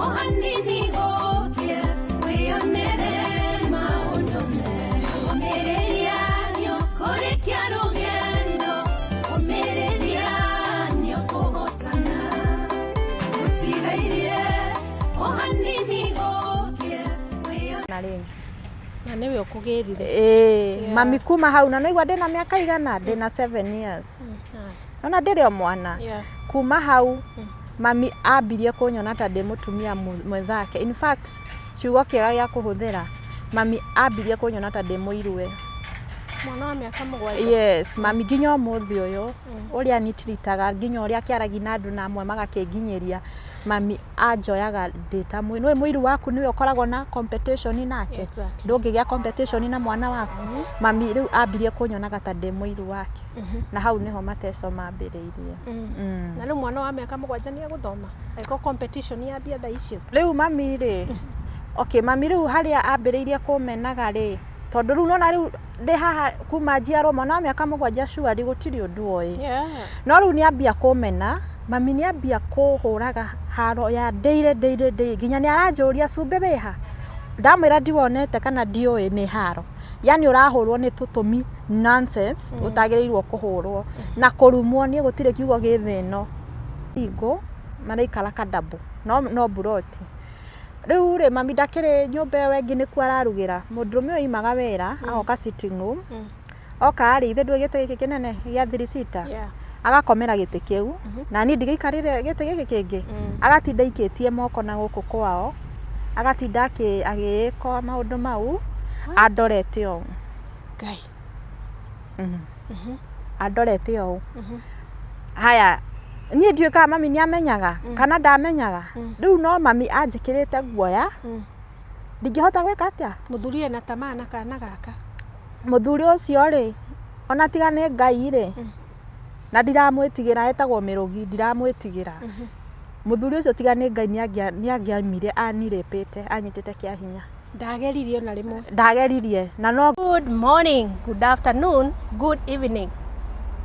O hanini gũkĩe, wĩyonere maũndũ mega. Ũmĩrĩria nĩũkũrĩkia rũgendo, ũmĩrĩria nĩũkũhotana. Gũtigairie o hanini gũkĩe, wĩyonere. Na rĩngĩ. Na nĩwe ũkũgĩrire. Ĩĩ, Yeah. mami kuma hau na naigua ndĩna mĩaka igana, ndĩna 7 years. Nona ndĩrĩ o mwana. Yeah. Kuma hau mami ambirie kũnyona ta ndĩ mũtumia mwenzake. In fact, kiugo kĩega gĩa kũhũthĩra, mami ambirie kũnyona ta ndĩ mũiruwe. Mwana wa mĩaka 7. Yes, mami nginya ũmũthĩ ũyũ ũrĩa anitiritaga nginya ũrĩa akĩaragia na andũ na amwe magakĩnginyĩria, mami anjoyaga ndĩ ta mũiru. Nĩũĩ mũiru waku nĩwe ũkoragwo na competition nake? Ndũngĩgĩa competition na mwana waku. Mami rĩu ambirie kũnyonaga ta ndĩ mũiru wake. Na hau nĩho mateco mambĩrĩirie. Na rĩu mwana wa mĩaka 7 nĩ egũthoma? Angĩkorwo competition yambia thaa icio. Rĩu mami rĩ, okay, mami rĩu harĩa ambĩrĩirie kũmenaga rĩ, tondũ rĩu nĩwona rĩu ndĩ haha kuma njiarwo mwana wa mĩaka 7 surely gũtirĩ ũndũ oĩ. No rĩu nĩ ambia kũmena, mami nĩ ambia kũhũraga haro ya daily daily daily nginya nĩ aranjũria cumbĩ wĩha? Ndamwĩra ndiwonete kana ndiũĩ nĩ haro. Yaani ũrahũrwo nĩ tũtũmi nonsense ũtagĩrĩirwo kũhũrwo. Na kũrumwo niĩ gũtirĩ kiugo gĩ thĩ ĩno. Single maraikara kadambu no mburoti. Rĩu rĩ mami ndakĩrĩ nyũmba ĩyo ĩngĩ nĩkuo ararugĩra. Mũndũrũme ũyũ oimaga wĩra agoka sitting room. Oka rĩ, ithe ndũĩ gĩtĩ gĩkĩ kĩnene gĩa three seater? Agakomera gĩtĩ kĩu, na niĩ ndigĩikarĩire gĩtĩ gĩkĩ kĩngĩ. Agatinda aikĩtie moko na gũkũ kwao, agatinda agĩĩka maũndũ mau, andorete ũũ. Ngai. Andorete ũũ. Haya, niĩ ndiũĩ kana mami nĩ amenyaga, kana ndamenyaga. Rĩu no mami anjĩkĩrĩte guoya, ndingĩhota gwĩka atĩa? Mũthuri ena tamaa na kana gaka. Mũthuri ũcio rĩ, ona tiga nĩ Ngai rĩ, na ndiramwĩtigĩra etagwo Mĩrũgi, ndiramwĩtigĩra. Mũthuri ũcio tiga nĩ Ngai nĩ angĩaumire anirĩpĩte, anyitĩte kĩa hinya. Ndageririe ona rĩmwe. Ndageririe na no. Good morning, good afternoon, good evening.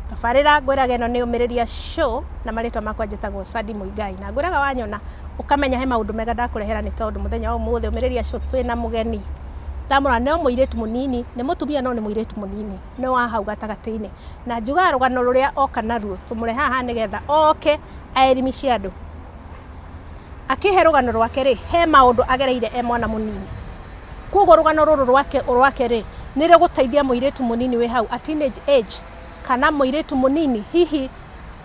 Tabarĩra ngwĩraga ĩno nĩ Ũmĩrĩria Show na marĩtwa makwa njĩtagwo Sandy Mũigai na ngwĩraga wanyona ũkamenya he maũndũ mega ndakũrehera nĩ tondũ mũthenya wa ũmũthĩ Ũmĩrĩria Show twĩna mũgeni. Ndamũrora no mũirĩtu mũnini, nĩ mũtumia no nĩ mũirĩtu mũnini, nĩ wa hau gatagatĩ-inĩ. Na njugaga rũgano rũrĩa oka naruo tũmũrehe haha nĩgetha oke aerimice andũ. Akĩhe rũgano rwake rĩ, he maũndũ agereire e mwana mũnini. Koguo rũgano rũrũ rwake rwake rĩ, nĩ rũgũteithia mũirĩtu mũnini wĩ hau a teenage age, kana mũirĩtu mũnini hihi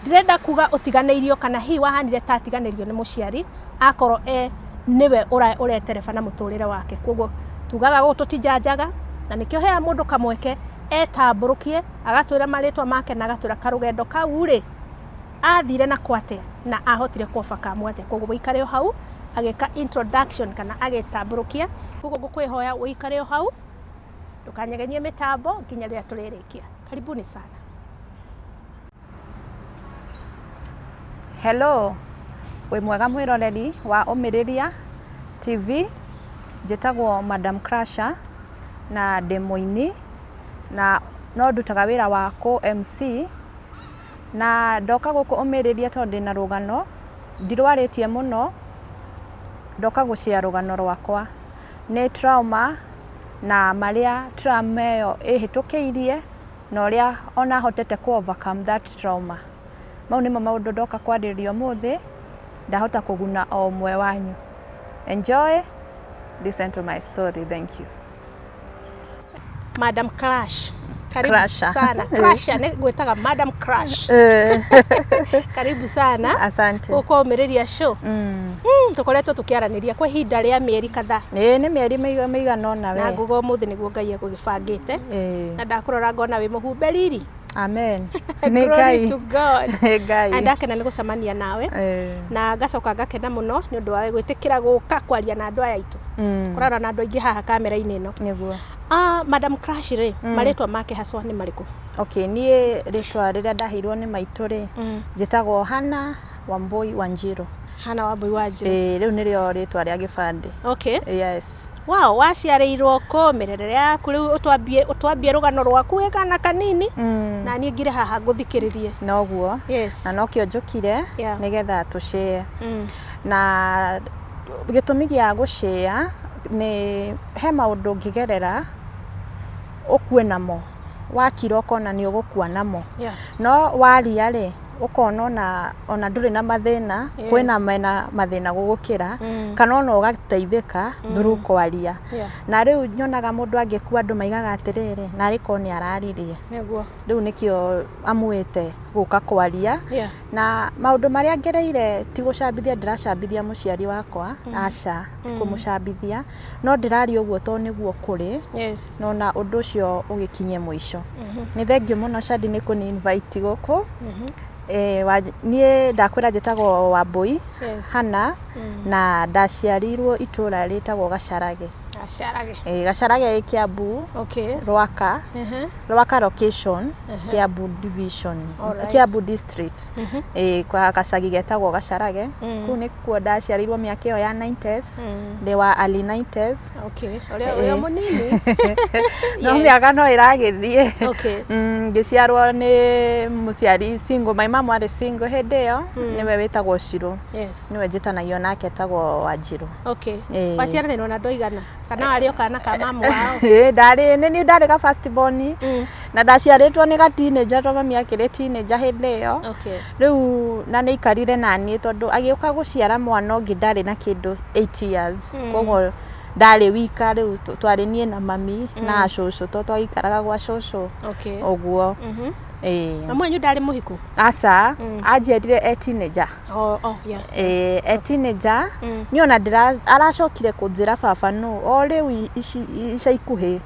ndirenda kuga ũtiganĩirio kana hihi wahanire ta atiganĩrio nĩ mũciari, akorwo e nĩwe ũretereba na mũtũrĩre wake. Koguo tugaga gũkũ tũtinjanjaga, na nĩkĩo heaga mũndũ kamweke etambũrũkie, agatwĩra marĩtwa make na agatwĩra karũgendo kau rĩ, athire nako atĩa na ahotire kũ overcome atĩa. Koguo ũikare o hau agĩka introduction kana agĩtambũrũkia. Koguo ngũkwĩhoya ũikare o hau ndũkanyegenyie mĩtambo nginya rĩrĩa tũrĩrĩkia. Karibuni sana. Hello, wĩ mwega mwĩroreri wa Ũmĩrĩria TV, njĩtagwo Madam Crusher na ndĩ mũini na no ndutaga wĩra wa kũ MC na ndoka gũkũ Ũmĩrĩria tondũ ndĩna rũgano, ndirwarĩtie mũno, ndoka gũ share rũgano rwakwa. Nĩ trauma na marĩa trauma ĩyo ĩhĩtũkĩirie na ũrĩa ona hotete kũ overcome that trauma. Mau nĩmo maũndũ ndoka kwarĩrĩria ũmũthĩ, ndahota kũguna o ũmwe wanyu. Enjoy, listen to my story, thank you. Madam Crush. Karibu Crusher. sana. Crusher nĩ gwĩtaga Madam Crush. Karibu sana. Asante. Gũkũ Ũmĩrĩria Show. Tũkoretwo tũkĩaranĩria kwa ihinda rĩa mĩeri kadhaa. Ĩĩ nĩ mĩeri mĩigana ũna Na we. nguga ũmũthĩ nĩguo Ngai egũgĩbangĩte. Ĩĩ. Na ndakũrora ngona wĩ mũhumbe riri. Amen. Nĩ Glory Ngai. to God. Nĩ Ngai. Na ndakena nĩ gũcemania nawe. Ĩĩ. Na ngacoka ngakena mũno nĩ ũndũ wa gwĩtĩkĩra gũka kwaria na andũ aya aitũ. Kũrara na andũ aingĩ haha kamera-inĩ ĩno. Nĩguo. Madam Crush rĩ, marĩtwa make haswa nĩ marĩkũ? Okay, niĩ rĩtwa rĩrĩa ndaheirwo nĩ maitũ rĩ, njĩtagwo Hannah Wambui Wanjiru. Hannah Wambui Wanjiru. Ĩĩ, rĩu nĩrĩo rĩtwa rĩa gĩbandĩ. Okay. Yes. Wow, waciarĩirwo kũ, mĩrerere yaku rĩu ũtwambie rũgano rwaku wĩ kana kanini na niĩ ngire haha ngũthikĩrĩrie. Noguo. Yes. Na nokĩo njũkire Yeah. nĩgetha tũ share. Na Gĩtũmi gĩa gũcĩa nĩ he maũndũ ũngĩgerera ũkue namo, wakira ũkona nĩ ũgũkua namo. No waria rĩ, ũkona ona ndũrĩ na mathĩna, kwĩna mena mathĩna gũgũkĩra, kana ona ũgateithĩka through kwaria. Na rĩu nyonaga mũndũ angĩkua andũ maigaga atĩrĩrĩ, narĩ korwo nĩ araririe. Rĩu nĩkĩo amuĩte gũka kwaria. Na maũndũ marĩa ngereire ti gũcambithia ndĩracambithia mũciari wakwa, aca, ti kũmũcambithia, no ndĩraria ũguo tondũ nĩguo kũrĩ, na ona ũndũ ũcio ũgĩkinye mũico. Nĩ thengiũ mũno Shadi nĩ kũni invite gũkũ. Niĩ ndakwĩra njĩtagwo Wambũi Hannah, na ndaciarĩirwo itũra rĩtagwo Gacarage. Gacarage. Ĩĩ, Gacarage ĩ Kiambu. Rwaka. Rwaka location, Kiambu division. Kiambu district. Ĩĩ, kwa gacagi getagwo Gacarage. Kũu nĩkuo ndaciarĩirwo mĩaka ĩyo ya 90s. Ndĩ wa early 90s. Ũrĩa mũnini. No mĩaka no ĩragĩthiĩ. Ngĩciarwo nĩ mũciari single, my mom arĩ single hĩndĩ ĩyo, nĩwe wĩtagwo Shiro. Nĩwe njĩtanagio nake etagwo Wanjirũ. Waciaranĩrwo na andũ aigana? Kana warĩ o kana ka mamu wao? Ĩĩ, ndarĩ, nĩ niĩ ndarĩ ga first born. Na ndaciarĩtwo nĩ ga teenager tondũ mami akĩrĩ teenager hĩndĩ ĩyo. Rĩu na nĩ aikarire naniĩ tondũ agĩũka gũciara mwana ũngĩ ndarĩ na kĩndũ 8 years. Koguo ndarĩ wika rĩu twarĩ niĩ na mami na cũcũ tondũ twaikaraga gwa cũcũ. Ũguo. Ĩĩ. Mamu wanyu ndarĩ mũhiku? Aca, anjiarire e teenager. Ĩĩ, e teenager. Niĩ ona aracokire kũnjĩra baba nũ, o rĩu ici ica ikuhĩ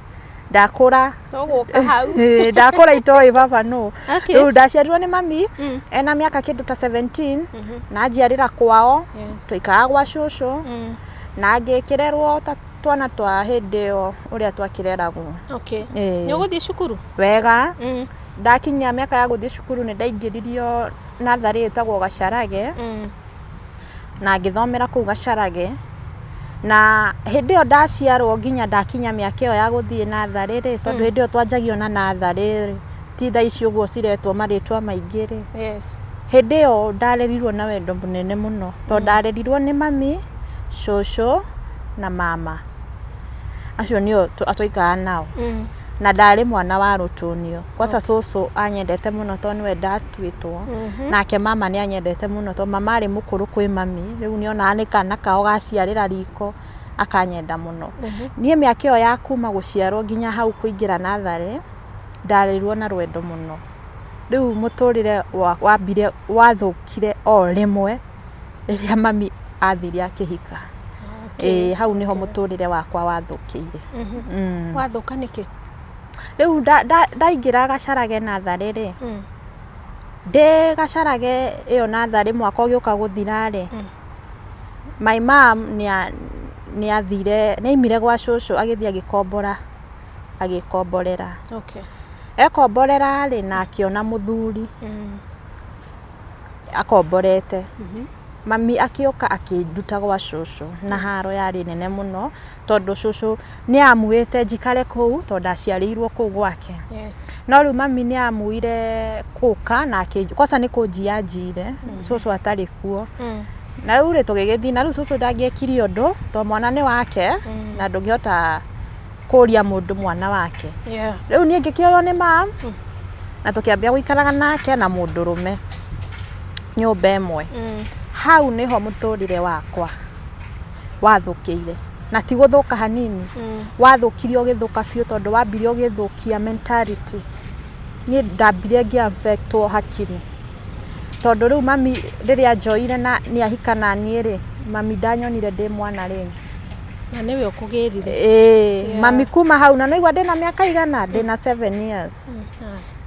ndakũra. Tũgũka hau. Ĩĩ, ndakũra itoĩ baba nũ. Rĩu ndaciarirwo nĩ mami ena mĩaka kĩndũ ta 17, na anjiarĩra kwao, twaikaraga gwa cũcũ, na ngĩkĩrerwo ta twana twa hĩndĩ ĩyo ũrĩa twakĩreragwo. Ĩĩ. Nĩ ũgũthiĩ cukuru? Wega. Ndakinyia mĩaka ya gũthiĩ cukuru nĩ ndaingĩririo natharĩ ĩtagwo Gacarage. Na ngĩthomera kũu Gacarage. Na hĩndĩ ĩyo ndaciarwo nginya ndakinya mĩaka ĩyo ya gũthiĩ natharĩ rĩ, tondũ hĩndĩ ĩyo twanjagia ona natharĩ rĩ, ti thaa ici ũguo ciretwo marĩtwa maingĩ rĩ. Hĩndĩ ĩyo ndarerirwo na wendo mũnene mũno, tondũ ndarerirwo nĩ mami, cũcũ na mama. Acio nĩo twaikaraga nao. Na ndarĩ mwana wa rũtũnio. Kwanza cũcũ anyendete mũno tondũ nĩwe ndatuĩtwo. Nake mama nĩ anyendete mũno tondũ mama arĩ mũkũrũ kwĩ mami. Rĩu nĩ onaga nĩ kana kao gaciarĩra riko akanyenda mũno. Niĩ mĩaka ĩyo ya kuma gũciarwo nginya hau kũingĩra natharĩ, ndarerirwo na rwendo mũno. Rĩu mũtũrĩre wambire wathũkire o rĩmwe rĩrĩa mami athire akĩhika. Ĩĩ, hau nĩho mũtũrĩre wakwa wathũkĩire. Wathũka nĩkĩ? Rĩu ndaingĩra Gacarage natharĩ rĩ, ndĩ Gacarage ĩyo natharĩ mwaka ũgĩũka gũthira rĩ, my mom nĩ athire, nĩ aimire gwa cũcũ agĩthiĩ agĩkombora, agĩkomborera. Ekomborera rĩ, na akĩona mũthuri akomborete. Mami akĩũka akĩnduta gwa cũcũ na haro yarĩ nene mũno tondũ cũcũ nĩ amuĩte njikare kũu tondũ ndaciarĩirwo kũu gwake. No rĩu mami nĩ amuire gũka na kwanza nĩ kũnjia anjiire cũcũ atarĩ kuo. Na rĩu rĩ tũgĩgĩthiĩ na rĩu cũcũ ndangĩekire ũndũ tondũ mwana nĩ wake na ndũngĩhota kũria mũndũ mwana wake. Rĩu niĩ ngĩkĩoywo nĩ mam na tũkĩambia gũikaraga nake na mũndũrũme nyũmba ĩmwe. Hau nĩho mũtũrĩre wakwa wathũkĩire. Na ti gũthũka hanini, wathũkire ũgĩthũka biũ tondũ wambire ũgĩthũkia mentality. Niĩ ndambire ngĩ affect wo hakiri. Tondũ rĩu mami rĩrĩa anjoire na nĩ ahika naniĩ rĩ, mami ndanyonire ndĩ mwana rĩngĩ. Na nĩwe ũkũgĩrire. Ĩĩ, mami kuma hau na nĩwaigua ndĩna mĩaka igana? Ndĩna 7 years.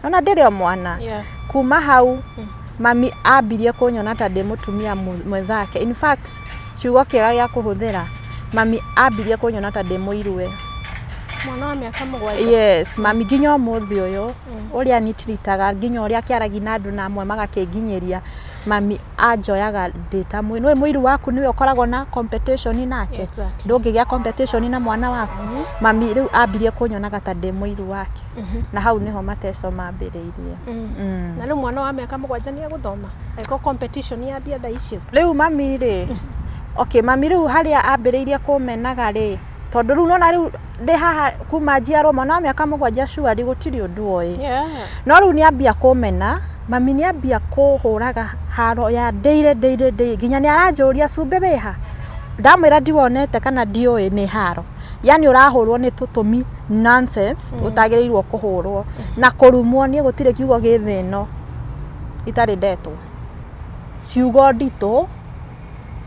Nona ndĩrĩ o mwana. Kuma hau mami ambirie kũnyona ta ndĩ mũtumia mwenzake. In fact, kiugo kĩega gĩa kũhũthĩra, mami ambirie kũnyona ta ndĩ mũiruwe. Mwana wa mĩaka mũgwanja. Yes, mami nginya ũmũthĩ ũyũ ũrĩa anitiritaga nginya ũrĩa akĩaragia na andũ na amwe magakĩnginyĩria, mami anjoyaga ndĩ ta nĩũĩ mũiru waku nĩwe ũkoragwo na competition nake. Ndũngĩgĩa competition na mwana waku. Mami rĩu ambirie kũnyonaga ta ndĩ mũiru wake. Na hau nĩho mateso mambĩrĩirie. Na rĩu mwana wa mĩaka mũgwanja nĩ egũthoma? Angĩkorwo competition yambia thaa icio. Rĩu mami rĩ, Okay, mami rĩu harĩa ambĩrĩirie kũmenaga rĩ, tondũ rĩu nona rĩu ndĩ haha kuma njiarwo mwana wa mĩaka 7 surely gũtirĩ ũndũ oĩ. No rĩu nĩ ambia kũmena, mami nĩ ambia kũhũraga haro ya ndĩire ndĩire ndĩire nginya nĩ aranjũria cumbĩ wĩha, ndamwĩra ndiwonete kana ndiũĩ nĩ haro. Yani ũrahũrwo nĩ tũtũmi nonsense ũtagĩrĩirwo kũhũrwo na kũrumwo. Niĩ gũtirĩ kiugo gĩ thĩ ĩno itarĩ ndetwo, ciugo nditũ,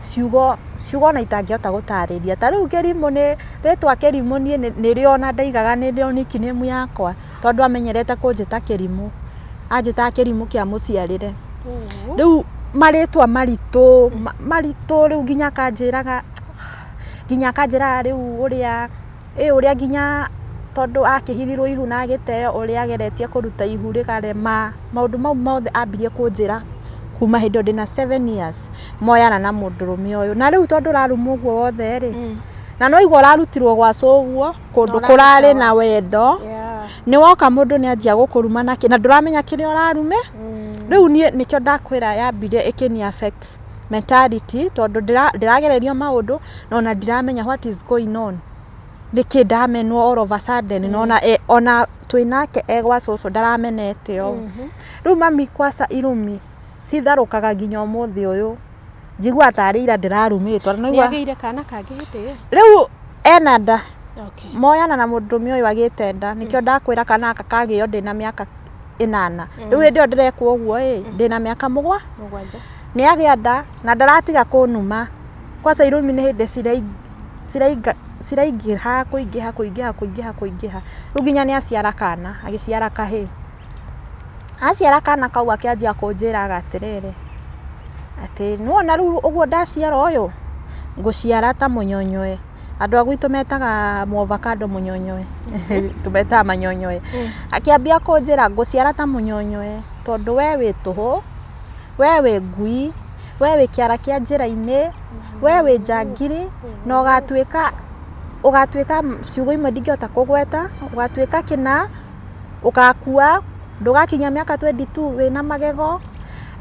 ciugo ona itangĩhota gũtarĩria. Ta rĩu kĩrimũ, nĩ rĩtwa kĩrimũ, niĩ nĩrĩo ona ndaigaga nĩrĩo nickname yakwa, tondũ amenyerete kũnjĩta kĩrimũ, anjĩtaga kĩrimũ kĩa mũciarĩre. Rĩu marĩtwa maritũ maritũ, rĩu nginya akanjĩraga rĩu ũrĩa ĩ ũrĩa nginya tondũ akĩhirirwo ihu na agĩteo, ũrĩa ageretie kũruta ihu rĩkarema, maũndũ mau mothe ambirie kũnjĩra kuma hĩndĩ ĩyo ndĩna 7 years moyana na mũndũrũme ũyũ. Na rĩu tondũ ũrarumwo ũguo wothe rĩ, na no igua ũrarutirwo gwa cũguo kũndũ Na ũrarĩ kũrarĩ sawa. na wendo, nĩ woka mũndũ nĩ anjia gũkũruma na ndũramenya kĩrĩa ũrarume. Rĩu niĩ nĩkĩo ndakwĩra yambirie ĩkĩni affect mentality, tondũ ndĩragererio maũndũ na ona ndiramenya what is going on, nĩkĩ ndamenwo all of a sudden, na ona twĩ nake e gwa cũcũ ndaramenete ũũ. Rĩu mami kwaca irumi citharũkaga nginya ũmũthĩ ũyũ, njiguaga tarĩ ira ndĩrarumĩtwo. Na Nĩ nĩigua- agĩire kana kangĩ hĩndĩ ĩyo? Rĩu ena nda. Moyana na mũndũrũme ũyũ agĩte nda, nĩkĩo ndakwĩra kana gaka kagĩo ndĩna mĩaka 8. Rĩu hĩndĩ ĩyo ndĩrekwo ũguo ĩ, ndĩna mĩaka 7. Nĩ agĩa nda na ndaratiga kũnuma. Kwaca irumi nĩ hĩndĩ ciraingĩha kũingĩha kũingĩha kũingĩha kũingĩha, rĩu nginya nĩ aciara kana, agĩciara kahĩĩ. Aciara kana kau akĩanjia kũnjĩraga atĩrĩrĩ, atĩ nĩwona rĩu ũguo ndaciara ũyũ ngũciara ta mũnyonyoe. Andũ a gwitũ metaga mũavocado mũnyonyoe, tũmetaga manyonyoe. Akĩambia kũnjĩra ngũciara ta mũnyonyoe, tondũ we wĩ tũhũ, we wĩ ngui, we wĩ kĩara kĩa njĩra-inĩ, we wĩ njangiri, na ũgatuĩka ciugo imwe ndingĩhota kũgweta, ũgatuĩka kĩna, ũgakua, ndũgakinyia mĩaka 22 wĩna magego.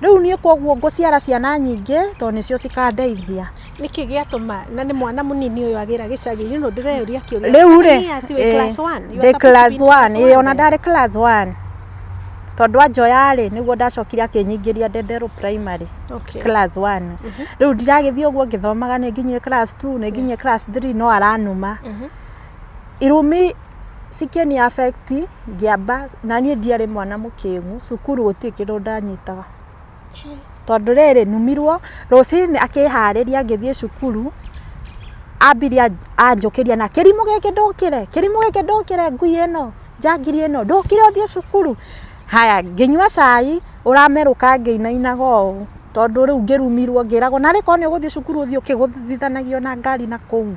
Rĩu niĩ koguo ngũciara ciana nyingĩ tondũ nĩcio cikandeithia. Nĩkĩ gĩatũma, na nĩ mwana mũnini ũyũ agĩra gĩcagi no ndĩreyũria kĩũria. Rĩu rĩ, Years, wĩ class 1. Ndĩ class 1, ĩĩ, ona ndarĩ class 1, tondũ anjoya rĩ, nĩguo ndacokire akĩnyingĩria Ndenderũ Primary. Class 1 rĩu ndiragĩthiĩ ũguo ngĩthomaga, nĩ nginyire class 2, nĩ nginyire class 3, no aranuma. Irumi cikĩni affect, ngĩamba na niĩ ndiarĩ mwana mũkĩgu cukuru, gũtirĩ kĩndũ ndanyitaga, tondũ rĩrĩ numirwo rũcinĩ akĩharĩria ngĩthiĩ cukuru, ambirie anjũkĩria na kĩrimũ gĩkĩ, ndũkĩre kĩrimũ gĩkĩ, ndũkĩre ngui ĩno, njangiri ĩno, ndũkĩre ũthiĩ cukuru. Haya, ngĩnyua cai ũramerũka ngĩinainaga ũũ, tondũ rĩu ngĩrumirwo ngĩragwo narĩ korwo nĩ ũgũthiĩ cukuru ũthiĩ ũkĩgũthithanagio na ngari na kũu,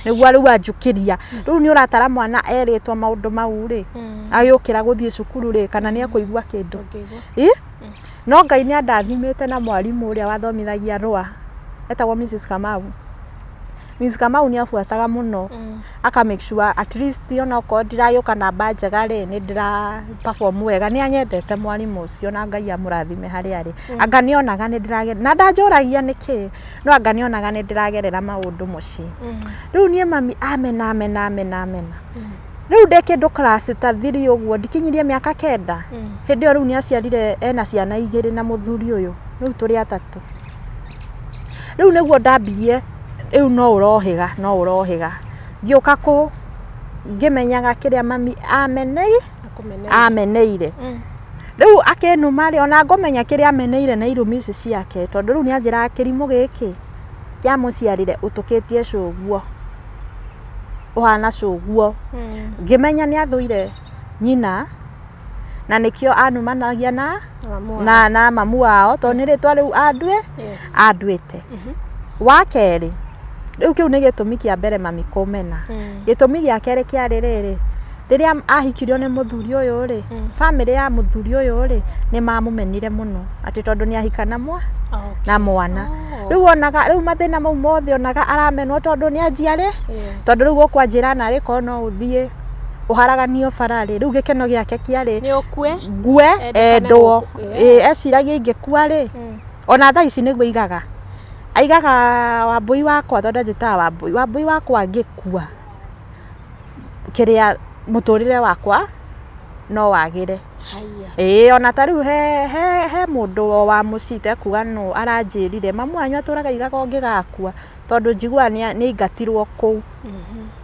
nĩguo rĩu anjũkĩria. Rĩu nĩ ũratara mwana erĩtwo maũndũ mau rĩ, agĩũkĩra gũthiĩ cukuru rĩ, kana nĩ ekũigua kĩndũ? Ĩ no Ngai nĩ andathimĩte na mwarimũ ũrĩa wathomithagia rũa, etagwo Mrs Kamau. Mrs Kamau nĩ abuataga mũno, aka make sure at least ona okorwo ndiragĩũka namba njega rĩ, nĩ ndĩra perform wega. Nĩ anyendete mwarimũ ũcio, na Ngai amũrathime harĩa arĩ. Anga nĩ onaga nĩ ndĩragerera na ndanjũragia nĩkĩ, no anga nĩ onaga nĩ ndĩragerera maũndũ mũciĩ. Rĩu niĩ mami amena amena amena amena, rĩu ndĩ kĩndũ class ta 3 ũguo, ndikinyirie mĩaka 9 hĩndĩ ĩyo. Rĩu nĩ aciarire, ena ciana igĩrĩ na mũthuri ũyũ, rĩu tũrĩ atatũ. Rĩu nĩguo ndambirie, rĩu no ũrohĩga, no ũrohĩga, ngĩũka kũ ngĩmenyaga kĩrĩa mami ameneire. Rĩu akĩnuma rĩ, ona ngũmenya kĩrĩa ameneire na irumi ici ciake, tondũ rĩu nĩ anjĩraga kĩrimũ gĩkĩ kĩa mũciarĩre ũtũkĩtie cũguo, ũhana cũguo. Ngĩmenya nĩ athũire nyina na nĩkĩo anumanagia na mamu wao, tondũ nĩ rĩtwa rĩu andue anduĩte. Wa kerĩ, rĩu kĩu nĩ gĩtũmi kĩa mbere mami kũmena. Gĩtũmi gĩa kerĩ kĩarĩ rĩrĩ, rĩrĩa ahikirio nĩ mũthuri ũyũ rĩ, bamĩrĩ ya mũthuri ũyũ rĩ, nĩ mamũmenire mũno atĩ tondũ nĩ ahika na mwa na mwana. Rĩu onaga rĩu mathĩna mau mothe, onaga aramenwo tondũ nĩ anjia rĩ, tondũ rĩu gũkũ anjĩra narĩ korwo no ũthiĩ ũharaganio bara rĩ, rĩu gĩkeno gĩake kĩarĩ Nĩ ũkue. Ngue Endekane endwo. gũkũ, Ĩĩ, eciragia ingĩkua rĩ, ona thaa ici nĩguo aigaga. Aigaga Wambũi wakwa tondũ anjĩtaga Wambũi, Wambũi wakwa angĩkua kĩrĩa mũtũrĩre wakwa no wagĩre. Haiya. Ĩĩ ona ta rĩu he he he mũndũ o wa mũciĩ itekuga nũ aranjĩrire mamu wanyu atũraga aigaga ũngĩgakua tondũ njiguaga nĩ aingatirwo kũu.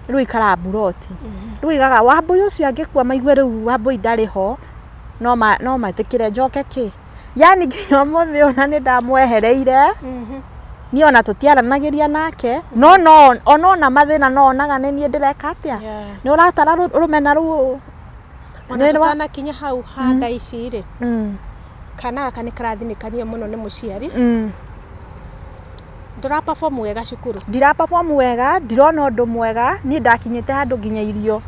Rĩu aikaraga mburoti. Rĩu aigaga Wambũi ũcio angĩkua maigue rĩu Wambũi ndarĩ ho no metĩkĩre njoke kĩ? Yani nginya ũmũthĩ ũyũ na nĩ ndamwehereire niĩ ona tũtiaranagĩria nake no no ona ona mathĩna no onaga nĩ niĩ ndĩreka atĩa. Nĩ ũratara rũmena rũu. Ona tũtanakinya hau ha thaa ici rĩ, kana gaka nĩ karathinĩkanio mũno nĩ mũciari. Ndũra perform wega cukuru. Ndira perform wega, ndirona ũndũ mwega, niĩ ndakinyĩte handũ nginya irio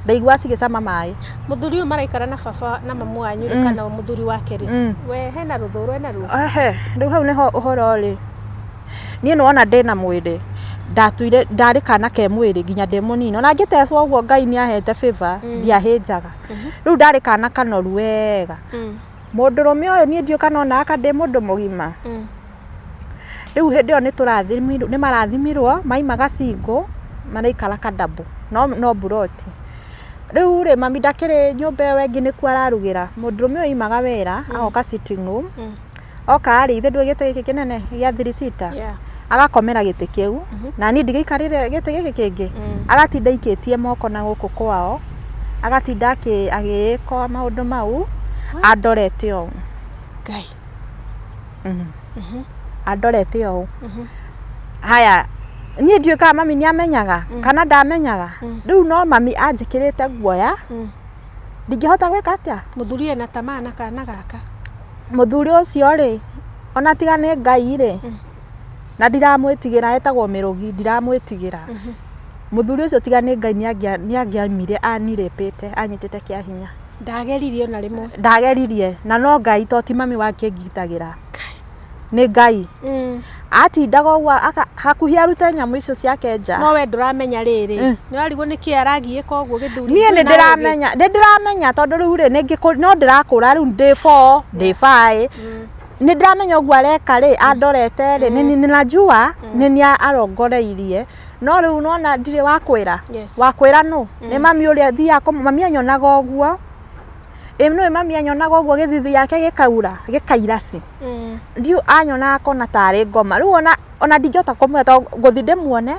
ndaigua cigĩcama maĩ. Mũthuri ũyũ maraikara na baba na mamu wanyu rĩ, kana mũthuri wake rĩ, we hena rũthũro ena ruo? Ehe, rĩu hau nĩho ũhoro ũrĩ. Niĩ nĩwona ndĩna mwĩrĩ, ndatuire ndarĩ kana ke mwĩrĩ nginya ndĩ mũnini, ona ngĩtecwo ũguo Ngai nĩ ahete favor, ndiahĩnjaga. Rĩu ndarĩ kana kanoru wega. Mũndũrũme ũyũ niĩ ndiũĩ kana onaga ka ndĩ mũndũ mũgima. Rĩu hĩndĩ ĩyo nĩtũrathimirwo nĩmarathimirwo maima gacingũ maraikara kadambu no no mburoti. Rĩu rĩ mami ndakĩrĩ nyũmba ĩyo ĩngĩ nĩkuo ararugĩra, mũndũrũme ũyũ aimaga wĩra agoka sitting room, oka rĩ, githĩ ndũĩ gĩtĩ gĩkĩ kĩnene gĩa three seater, agakomera gĩtĩ kĩu, na niĩ ndigĩikarĩire gĩtĩ gĩkĩ kĩngĩ, agatinda aikĩtie moko na gũkũ kwao, agatinda agĩka maũndũ mau andorete ũũ. Ngai. Andorete ũũ. Haya, niĩ ndiũĩ kana mami nĩ amenyaga kana ndamenyaga, rĩu no mami anjĩkĩrĩte guoya, ndingĩhota gwĩka atĩa? Mũthuri ena tamaa na kana gaka. Mũthuri ũcio rĩ, ona tiga nĩ Ngai rĩ, na ndiramwĩtigĩra etagwo Mĩrũgi, ndiramwĩtigĩra. Mũthuri ũcio tiga nĩ Ngai nĩ angĩaumire anirĩpĩte, anyitĩte kĩa hinya. Ndageririe ona rĩmwe. Ndageririe, na no Ngai to ti mami wakĩngitagĩra. Nĩ Ngai. Atindaga ũguo hakuhĩ arute nyamũ icio ciake nja. No we ndũramenya rĩrĩ. Nĩ warigwo nĩkĩ aragiĩka ũguo gĩthuri. Niĩ nĩ ndĩramenya, nĩ ndĩramenya tondũ rĩu rĩ, no ndĩrakũra rĩu ndĩ four, ndĩ five. Nĩ ndĩramenya ũguo areka rĩ, andorete rĩ, nĩ najua nĩ niĩ arongoreirie. No rĩu nĩwona ndirĩ wa kwĩra. Wa kwĩra nũ? Nĩ mami ũrĩa thiaga, mami anyonaga ũguo. Ĩ nĩũĩ mami anyonaga ũguo gĩthithi gĩake gĩkaura, gĩkaira ci. Ndiũĩ anyonaga akona tarĩ ngoma. Rĩu ona ona ndingĩhota kũmwĩra tondũ ngũthiĩ ndĩmuone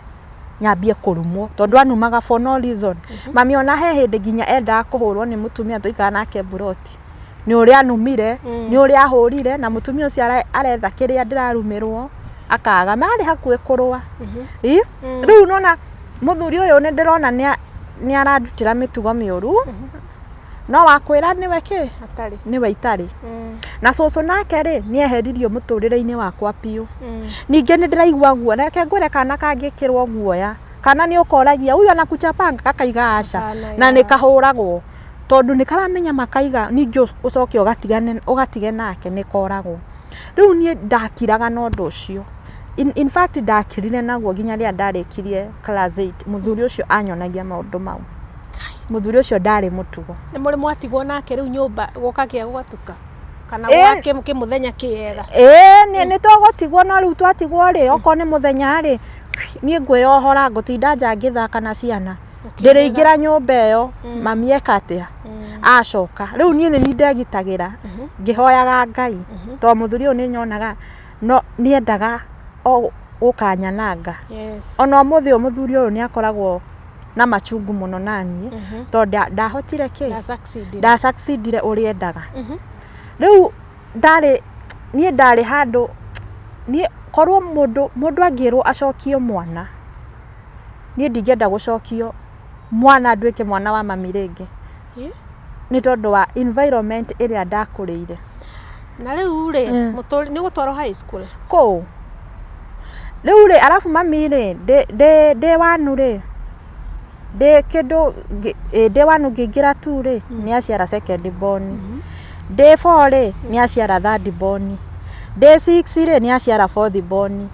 nyambie kũrumwo tondũ anumaga for no reason. Mami ona he hĩndĩ nginya endaga kũhũrwo nĩ mũtumia twaikaraga nake mburoti. Nĩ ũrĩa anumire, nĩ ũrĩa ahũrire na mũtumia ũcio aretha kĩrĩa ndĩrarumĩrwo akaga. Marĩ hakuhĩ kũrũa. Ĩ rĩu nĩwona mũthuri ũyũ nĩ ndĩrona nĩ arandutĩra mĩtugo mĩũru. No wakwĩra nĩwe kĩ? Atarĩ. Nĩwe itarĩ. Na cũcũ nake rĩ, nĩ eheririo mũtũrĩre-inĩ wakwa biũ. Ningĩ nĩ ndĩraigua guoya, reke ngwĩre kana kangĩkĩrwo guoya, kana nĩ ũkoragia huyu anakuchapanga gakaiga aca, na nĩ kahũragwo. Tondũ nĩ karamenya makaiga ningĩ ũcoke ũgatigane ũgatige nake nĩ koragwo. Rĩu niĩ ndakiraga na ũndũ ũcio. In fact ndakirire naguo nginya rĩrĩa ndarĩkirie class eight, mũthuri ũcio anyonagia maũndũ mau. Mũthuri ũcio ndarĩ mũtugo. Nĩ mũrĩ mwatigwo nake rĩu nyũmba gũkagĩa gũgatuka? Kana kĩmũthenya kĩega? Ĩĩ nĩ tũgũtigwo no rĩu twatigwo rĩ, okorwo nĩ mũthenya rĩ, niĩ ngwĩyohora ngũtinda nja ngĩthaka na ciana. Ndĩrĩingĩra nyũmba ĩyo, mami eka atĩa? Acoka. Rĩu niĩ nĩ niĩ ndegitagĩra ngĩhoyaga Ngai tondũ mũthuri ũyũ nĩ nyonaga no nĩ endaga o gũkanyananga. Ona ũmũthĩ ũyũ mũthuri ũyũ nĩ akoragwo na machungu mũno naniĩ tondũ ndahotire kĩ? Nda succeedire ũrĩa endaga. Rĩu ndarĩ niĩ ndarĩ handũ niĩ korwo mũndũ mũndũ angĩrwo acokie mwana, niĩ ndingĩenda gũcokio mwana nduĩke mwana wa mami rĩngĩ. Nĩ tondũ wa environment ĩrĩa ndakũrĩire. Na rĩu rĩ, nĩ ũgũtwarwo high school? Kũũ? Rĩu rĩ, arabu mami rĩ, ndĩ wanu rĩ, ndĩ kĩndũ ndĩ wanu ngĩingĩra two rĩ, nĩ aciara second born. Ndĩ four rĩ, nĩ aciara third born. Ndĩ six rĩ, nĩ aciara fourth born.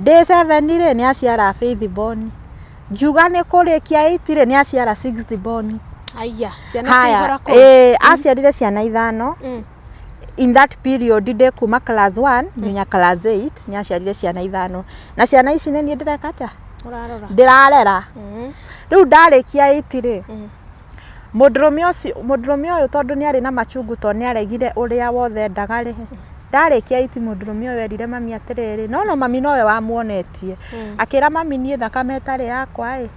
Ndĩ seven rĩ, nĩ aciara fifth born. Ngiuga nĩ kũrĩkia eight rĩ, nĩ aciara sixth born. Aya, ciana ciaihũra kũu. Ĩĩ, aciarire ciana ithano. In that period ndĩ kuma class 1 nginya class 8, nĩ aciarire ciana ithano, na ciana ici nĩ niĩ ndĩreka atĩa? Ũrarora. Ndĩrarera. Rĩu ndarĩkia 8 rĩ, mũndũrũme ũcio, mũndũrũme ũyũ, tondũ nĩ arĩ na machungu, tondũ nĩ aregire ũrĩa wothe endaga rĩ, ndarĩkia 8, mũndũrũme ũyũ erire mami atĩrĩrĩ, no mami nowe wamuonetie, akĩra mami, "Niĩ thakame ĩtarĩ yakwa ĩ,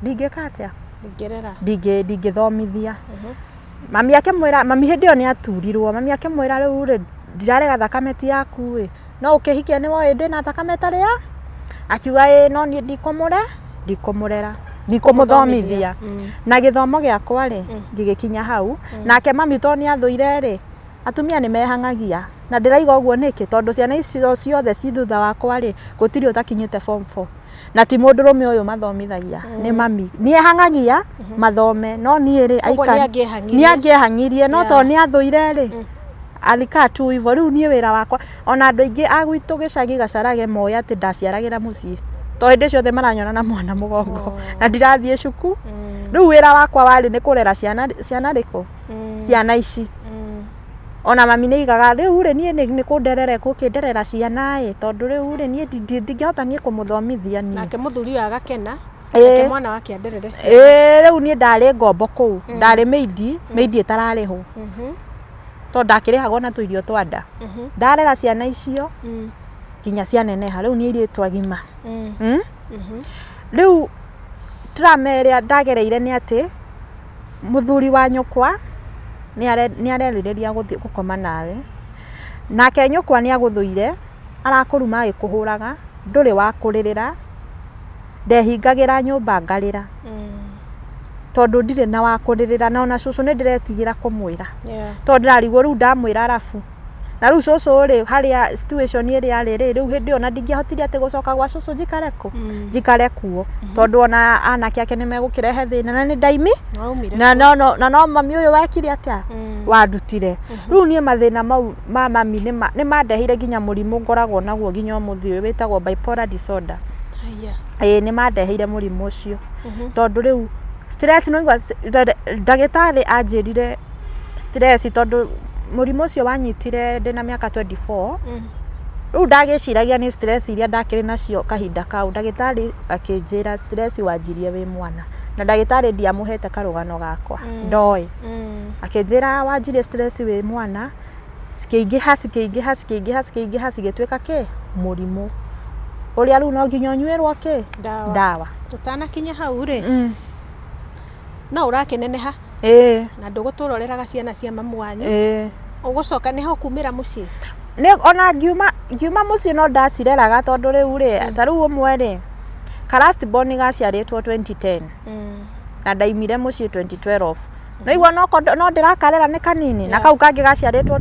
ndingĩka atĩa?" Ndingĩrera. Ndingĩthomithia. Mami akĩmwĩra, mami hĩndĩ ĩyo nĩ aturirwo, mami akĩmwĩra, "Rĩu rĩ, ndirarega thakame ti yaku ĩ, no ũkĩhikia nĩ woĩ ndĩna thakame ĩtarĩ ya." Akiuga, "Ĩ, no niĩ ndikũmũrera, ndikũmũthomithia." Na gĩthomo gĩakwa rĩ, gĩgĩkinya hau. Nake mami, tondũ nĩ athũire rĩ, atumia nĩ mehang'agia, na ndĩraiga ũguo nĩkĩ? Tondũ ciana icio ciothe ci thutha wakwa rĩ, gũtirĩ ũtakinyĩte form 4, na ti mũndũrũme ũyũ mathomithagia, nĩ mami. Nĩ ehang'agia mathome, no niĩ rĩ, Koguo nĩ angĩehang'irie. Nĩ angĩehang'irie, no tondũ nĩ athũire rĩ, alikaa tu hivyo. Rĩu niĩ wĩra wakwa, ona andũ aingĩ a gwitũ gĩcagi Gacarage moĩ atĩ ndaciaragĩra mũciĩ, to hĩndĩ ciothe maranyona na mwana mũgongo na ndirathiĩ cuku. Rĩu wĩra wakwa warĩ nĩ kũrera ciana. Ciana rĩkũ? Ciana ici. Ona mami nĩ aigaga, rĩu rĩ, niĩ nĩ kũnderera, gũkĩnderera ciana ĩ, tondũ rĩu rĩ, niĩ ndingĩhota niĩ kũmũthomithia niĩ. Nake mũthuri ũyũ agakena. Ĩĩ. Reke mwana wake anderere ciana. Ĩĩ, rĩu niĩ ndarĩ ngombo kũu, ndarĩ maid ĩtararĩhwo, tondũ ndakĩrĩhagwo na tũirio twa nda. Ndarera ciana icio nginya cianeneha, rĩu nĩ airĩtu agima. Rĩu trauma ĩrĩa ndagereire nĩ atĩ mũthuri wa nyũkwa nĩ arerirĩria gũthiĩ gũkoma nawe, nake nyũkwa nĩ agũthũire, arakũruma agĩkũhũraga, ndũrĩ wa kũrĩrĩra. Ndehingagĩra nyũmba ngarĩra, tondũ ndirĩ na wa kũrĩrĩra, na ona cũcũ nĩ ndĩretigĩra kũmwĩra, tondũ ndĩrarigwo rĩu ndamwĩra, arabu na rĩu cũcũ rĩ, harĩa situation ĩrĩa arĩ rĩ, rĩu hĩndĩ ĩyo na ndingĩahotire atĩ gũcoka gwa cũcũ njikare kũ njikare kuo, tondũ ona anake ake nĩ megũkĩrehe thĩna, na nĩ ndaimi Waumire. Na no mami ũyũ wekire atĩa? Wandutire. Rĩu niĩ mathĩna mau ma mami nĩ mandeheire nginya mũrimũ ngoragwo naguo nginya ũmũthĩ ũyũ, wĩtagwo bipolar disorder. Haya. Ĩĩ, nĩ mandeheire mũrimũ ũcio, tondũ rĩu stress no igua ndagĩtarĩ anjĩrire stress, tondũ mũrimũ ũcio wanyitire ndĩna mĩaka 24. Rĩu ndagĩciragia nĩ stress iria ndakĩrĩ nacio kahinda kau. Ndagĩtarĩ akĩnjĩra, "Stress wanjirie wĩ mwana." Na ndagĩtarĩ ndiamũhete karũgano gakwa, ndoĩ. Akĩnjĩra, "Wanjirie stress wĩ mwana, cikĩingĩha, cikĩingĩha, cikĩingĩha, cikĩingĩha, cigĩtuĩka kĩ mũrimũ ũrĩa rĩu no nginya ũnyuĩrwo kĩ?" Ndawa. Ndawa. Ũtanakinya hau rĩ, no ũrakĩneneha na ndũgũtũra ũreraga ciana cia mamu wanyu. Ũgũcoka nĩho kumĩra mũciĩ? Nĩ ona ngiuma mũciĩ no ndacireraga, tondũ rĩu rĩ, ta rĩu ũmwe rĩ, ka last born gaciarĩtwo 2010 na ndaimire mũciĩ 2012. No igua no no ndĩrakarera nĩ kanini, na kau kangĩ gaciarĩtwo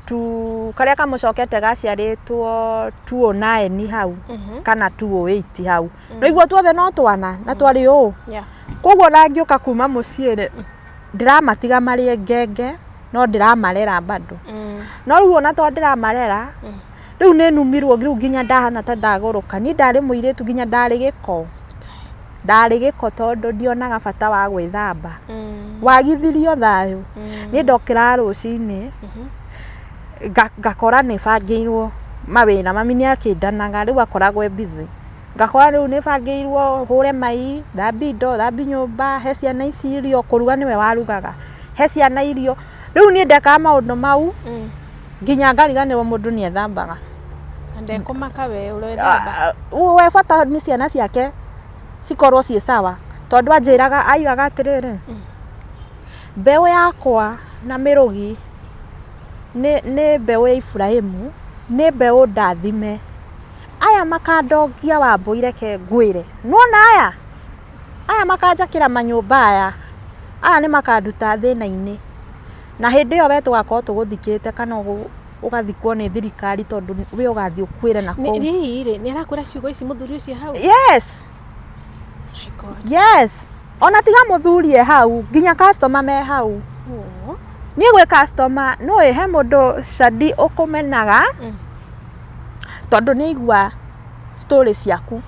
tu karĩa kamũcokete gaciarĩtwo 209 hau kana 208 hau. No igua tuothe no twana na twarĩ ũũ. Koguo na ngĩũka kuma mũciĩ rĩ, ndĩramatiga marĩe ngenge, no ndĩramarera bado. No rĩu ona to ndĩramarera, rĩu nĩ numirwo, rĩu nginya ndahana ta ndagũrũka. Niĩ ndarĩ mũirĩtu nginya ndarĩ gĩko, ndarĩ gĩko, tondũ ndionaga bata wa gwĩthamba. Wagithirio thayũ. Niĩ ndokĩraga rũcinĩ ngakora nĩ bangĩirwo mawĩra. Mami nĩ akĩndanaga, rĩu akoragwo e busy. Ngakora rĩu nĩ bangĩirwo hũre mai, thambie indo, thambie nyũmba, he ciana ici irio. Kũruga nĩwe warugaga, he ciana irio. Rĩu niĩ ndekaga maũndũ mau nginya ngariganĩrwo mũndũ nĩ ethambaga. Na ndekũmaka we ũrethamba. Ah, we bata nĩ ciana ciake cikorwo ciĩ sawa, tondũ anjĩraga, aigaga atĩrĩrĩ, mbeũ yakwa na mĩrũgi nĩ mbeũ ya Iburahĩmu, nĩ mbeũ ndathime. Aya makandongia Wambũi, reke ngwĩre, nĩwona aya makanjakĩra manyũmba, aya nĩ makanduta thĩna-inĩ, na hĩndĩ ĩyo we tũgakorwo tũgũthikĩte kana ũgathikwo nĩ thirikari, tondũ we ũgathiĩ ũkuĩre na kũu. Hihi rĩ, nĩ arakwĩra ciugo ici mũthuri ũcio hau? Yes. My God. Yes, ona tiga mũthuri e hau, nginya customer me hau. Oh. Niĩ gwĩ customer, no he mũndũ candi ũkũmenaga tondũ nĩ aigua story ciaku.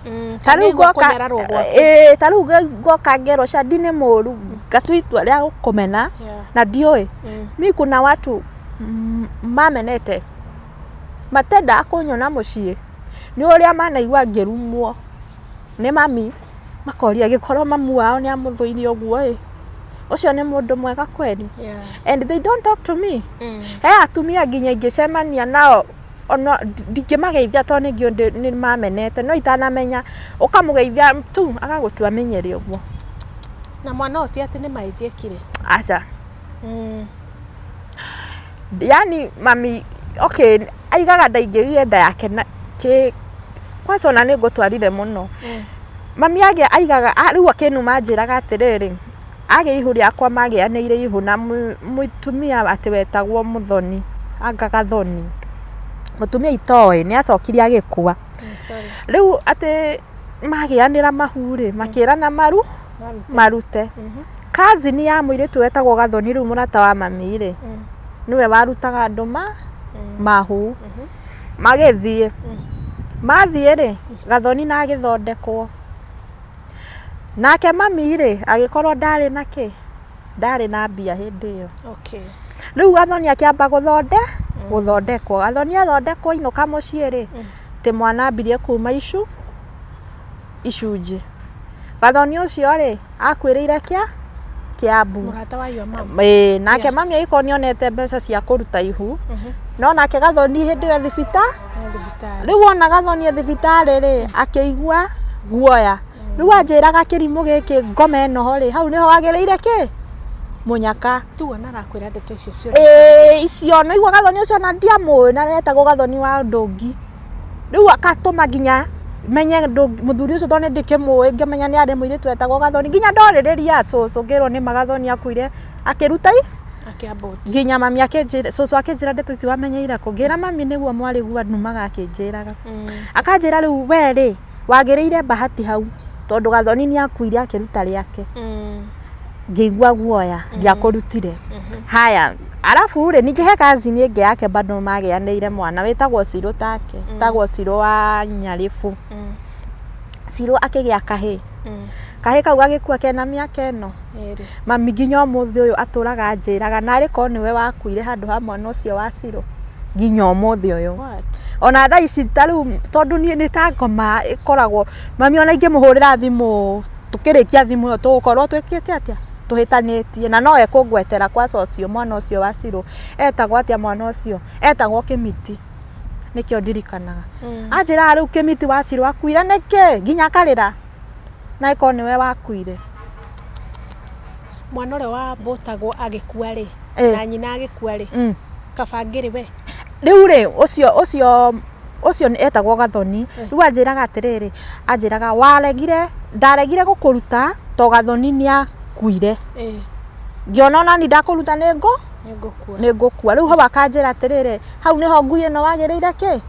Ta rĩu Nĩaigua ngoka kũnyararwo gwaku. Ĩĩ, ta rĩu ngoka ngerwo Shadi nĩ mũru, ngatua itua rĩa gũkũmena na ndiũĩ. Mi kuna watu Mamenete matendaga kũnyona mũciĩ nĩ ũrĩa manaigua ngĩrumwo nĩ mami, makoria gĩkorwo mamu wao nĩ amũthũire ũguo ĩ, ũcio nĩ mũndũ mwega kweli? And they don't talk to me. He atumia nginya ingĩcemania nao ona ndingĩmageithia tondũ nĩ ngĩũĩ nĩ mamenete, no itanamenya ũkamũgeithia tu agagũtua menyere ũguo. Na mwana ũyũ ti atĩ nĩ mahĩtia ekire. Aca. Yani mami, okay, aigaga ndaingĩrire nda yake na kĩ kwanza ona nĩ ngũtwarire mũno. Mami agĩa aigaga rĩu akĩnuma anjĩraga atĩrĩrĩ, agĩa ihu rĩakwa magĩanĩire ihu na mũtumia atĩ wetagwo Mũthoni, anga Gathoni, mũtumia itoĩ nĩ acokire agĩkua. Rĩu atĩ magĩanĩra mahu rĩ, makĩrana maru marute. Cousin ya mũirĩtu wetagwo Gathoni rĩu mũrata wa mami rĩ, nĩwe warutaga andũ mahu. Magĩthiĩ. Mathiĩ rĩ, Gathoni na agĩthondekwo. Nake mami rĩ, agĩkorwo ndarĩ na kĩ, ndarĩ na mbia hĩndĩ ĩyo. Rĩu Gathoni akĩamba gũthondekwo. Gathoni athondekwo ainũka mũciĩ rĩ, atĩ mwana ambirie kuma icunjĩ. Gathoni ũcio rĩ, akuĩrĩire Kĩambu. Mũrata wa your mom. Ĩĩ, nake mami agĩkorwo nĩ onete mbeca cia kũruta ihu, no nake Gathoni hĩndĩ ĩyo e thibitarĩ. Rĩu ona Gathoni e thibitarĩ rĩ, akĩigua guoya. Rĩu anjĩraga kĩrimũ gĩkĩ ngoma ĩno rĩ, hau nĩho wagĩrĩire kĩ? Mũnyaka. Rĩu ona arakwĩra ndeto icio ciothe. Ĩĩ, icio na igua Gathoni ũcio ona ndiamũĩ na etagwo Gathoni wa Ndũngi. Rĩu akatũma nginya menye mũthuri ũcio tondũ nĩ ndĩkĩmũĩ ngĩmenya nĩ arĩ mũirĩtu wetagwo Gathoni. Nginya ndorĩrĩria cũcũ ngĩrwo nĩma Gathoni akuire akĩruta nginya mami akĩnjĩra, cũcũ akĩnjĩra ndeto ici wamenyeire kũ? Ngĩra mami nĩguo mwarĩguo anumaga akĩnjĩraga. Akanjĩra rĩu we rĩ, wagĩrĩire bahati hau tondũ Gathoni nĩ akuire akĩruta rĩake. Ngĩigua guoya ndiakũrutire. Haya, arabu rĩ, ningĩ he cousin ĩngĩ yake bado magĩanĩire mwana wĩtagwo Cirũ take, wĩtagwo Cirũ wa Nyarĩbu. Cirũ akĩgĩa kahĩĩ. Kahĩĩ kau gagĩkua kena mĩaka ĩno. Mami nginya ũmũthĩ ũyũ atũraga anjĩraga narĩ korwo nĩwe wakuire handũ ha mwana ũcio wa Cirũ nginya ũmũthĩ ũyũ. Ona thaa ici ta rĩu tondũ niĩ nĩ ta ngoma ĩkoragwo, mami ona ingĩmũhũrĩra thimũ tũkĩrĩkia thimũ ĩyo tũgũkorwo twĩkĩte atĩa? Tũhĩtanĩtie na no ekũngwetera kwanza ũcio mwana ũcio wa Cirũ etagwo atĩa mwana ũcio? Etagwo Kĩmiti, nĩkĩo ndirikanaga. Anjĩraga rĩu Kĩmiti wa Cirũ akuire nĩkĩ? Nginya akarĩra na ĩkorwo nĩwe wakuire. Mwana ũrĩa wambũtagwo agĩkua rĩ, na nyina agĩkua rĩ, kaba angĩrĩ we? Rĩu rĩ, ũcio ũcio ũcio etagwo Gathoni. Rĩu anjĩraga atĩrĩrĩ, anjĩraga waregire, ndaregire gũkũruta to Gathoni nĩ akuire. Ngĩona ona niĩ ndakũruta nĩ ngũkua. Rĩu hau akanjĩra atĩrĩrĩ, hau nĩho ngui ĩno wagĩrĩire kĩ?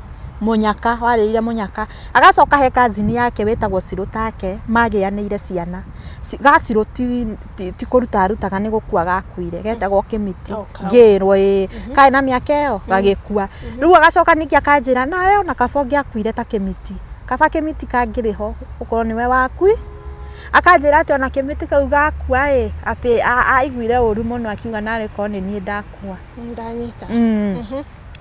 Mũnyaka, warĩrĩire mũnyaka. Agacoka he cousin yake wĩtagwo Cirũ take, magĩanĩire ciana. Gacirũ ti kũruta arutaga nĩ gũkua gakuire, getagwo Kĩmiti. Ngĩrwo ĩĩ, karĩ na mĩaka ĩyo, gagĩkua. Rĩu agacoka ningĩ akanjĩra nawe ona kaba ũngĩakuire ta Kĩmiti, kaba Kĩmiti kangĩrĩ ho ũkorwo nĩwe wakui. Akanjĩra atĩ ona Kĩmiti kau gakua ĩ, atĩ aiguire ũru mũno akiuga narĩ korwo nĩ niĩ ndakua. Ndanyita.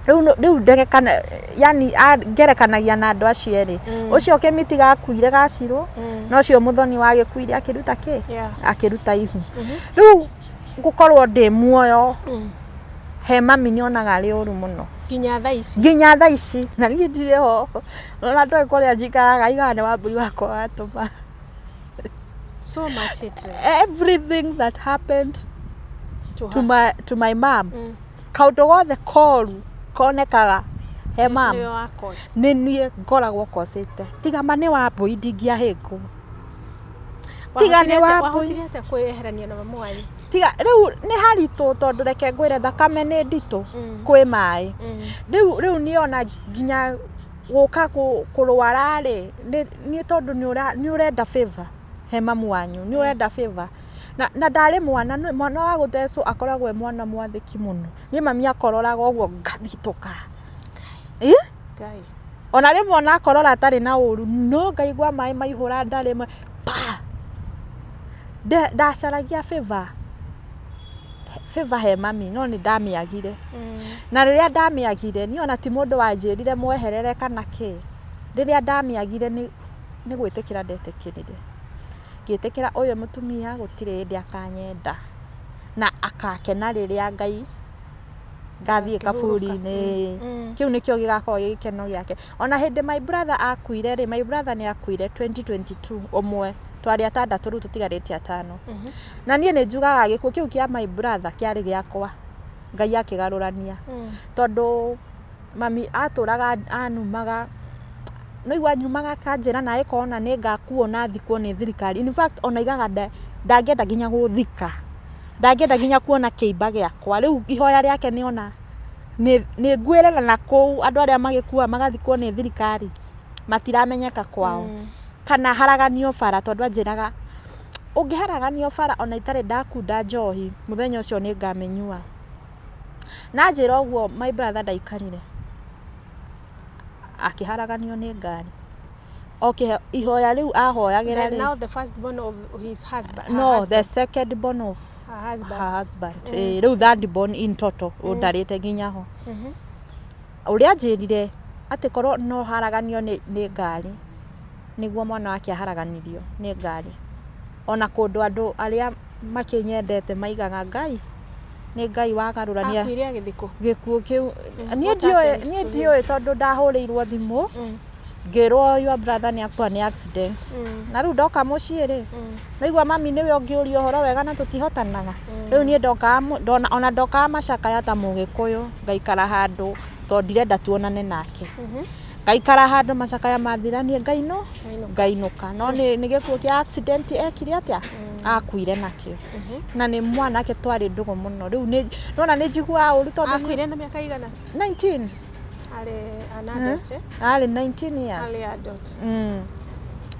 Rĩu ngerekana yani ngerekanagia na andũ acio erĩ. Ũcio Kĩmiti gakuire gacirũ, na ũcio Mũthoni wagĩkuire akĩruta kĩ? Akĩruta ihu. Rĩu gũkorwo ndĩ muoyo he mami nyonaga arĩ ũru mũno. Nginya thaa ici? Nginya thaa ici. Na niĩ ndirĩ ho. Ona ndoĩ kũrĩa njikaraga, aigaga nĩ Wambũi wakwa watũma. So much hatred. Everything that happened to my mom. Kaũndũ gothe koru konekaga he mom. Nĩwe wa cause. Nĩ niĩ ngoragwo kosĩte. Tiga ma nĩ Wambũi ndingĩahĩngwo. Tiga nĩ Wambũi. Wahotire atĩa kwĩyeherania na mamu wanyu? Tiga rĩu nĩ haritũ tondũ reke ngwĩre thakame nĩ nditũ kwĩ maĩ. Rĩu niĩ ona nginya gũka kũrwara rĩ, nĩ tondũ nĩ ũrenda favor he mamu wanyu, nĩ ũrenda favor. Na ndarĩ mwana, mwana wa gũthecwo akoragwo e mwana mwathĩki mũno. Niĩ mami akororaga ũguo ngathitũka. Ona rĩmwe ona akorora atarĩ na ũru, no ngaigua maĩ maihũra nda rĩmwe pa! Ndacaragia favor favor he mami no nĩ ndamĩagire. Na rĩrĩa ndamĩagire niĩ ona ti mũndũ wanjĩrire mweherere kana kĩ, rĩrĩa ndamĩagire nĩ gwĩtĩkĩra ndetĩkĩrire. Ngĩtĩkĩra ũyũ mũtumia gũtirĩ hĩndĩ akanyenda na akakena rĩrĩa Ngai ngathiĩ kaburi-inĩ. Kĩu nĩkĩo gĩgakorwo gĩ gĩkeno gĩake. Ona hĩndĩ my brother akuire rĩ, my brother nĩ akuire 2022 ũmwe, twarĩ atandatũ rĩu tũtigarĩte atano. Na niĩ nĩ njugaga gĩkuũ kĩu kĩa my brother kĩarĩ gĩakwa, Ngai akĩgarũrania. Tondũ mami atũraga anumaga, nĩwaigua anyumaga akanjĩra naĩ korwo ona nĩ ngakuo na thikwo nĩ thirikari. In fact ona aigaga ndangĩenda nginya gũthika, ndangĩenda nginya kuona kĩimba gĩakwa. Rĩu ihoya rĩake nĩ ona nĩ nguĩrĩra na kũu andũ arĩa magĩkuaga magathikwo nĩ thirikari matiramenyeka kwao. Kana haraganio bara tondũ anjĩraga ũngĩharaganio bara ona itarĩ ndakunda njohi mũthenya ũcio nĩ ngamĩnyua. Na anjĩra ũguo my brother ndaikarire, akĩharaganio nĩ ngari. Okay, ihoya rĩu ahoyagĩra The, rĩ, now the first born of his husband. Her no, the husband. second born of Her husband. her husband. Rĩu third born in total, ũndarĩte nginya ho. Ũrĩa anjĩrire atĩ korwo no haraganio nĩ ngari, nĩguo mwana wake aharaganirio nĩ ngari. Ona kũndũ andũ arĩa makĩnyendete maigaga Ngai, nĩ Ngai wagarũrania Akuire agĩthikwo. gĩkuũ kĩu. Niĩ What ndiũĩ, happened niĩ to him? ndiũĩ tondũ ndahũrĩirwo thimũ ngĩrwo your brother nĩ akua nĩ accident. Na rĩu ndoka mũciĩ rĩ, naigua mami nĩwe ũngĩũria ũhoro wega na tũtihotanaga. Rĩu niĩ ndokaga ona ndokaga macakaya ta mũgĩkũyũ, ngaikara handũ tondũ ndirenda tuonane nake. Ngaikara handũ macakaya mathira niĩ ngainũka. No nĩ gĩkuũ kĩa accident ekire atĩa? Akuire nakĩo. Na nĩ mwanake twarĩ ndũgũ mũno. Rĩu nĩ nona nĩ njiguaga ũru tondũ Akuire na mĩaka igana? 19. Arĩ an adult, eh? Arĩ 19 years. Arĩ adult.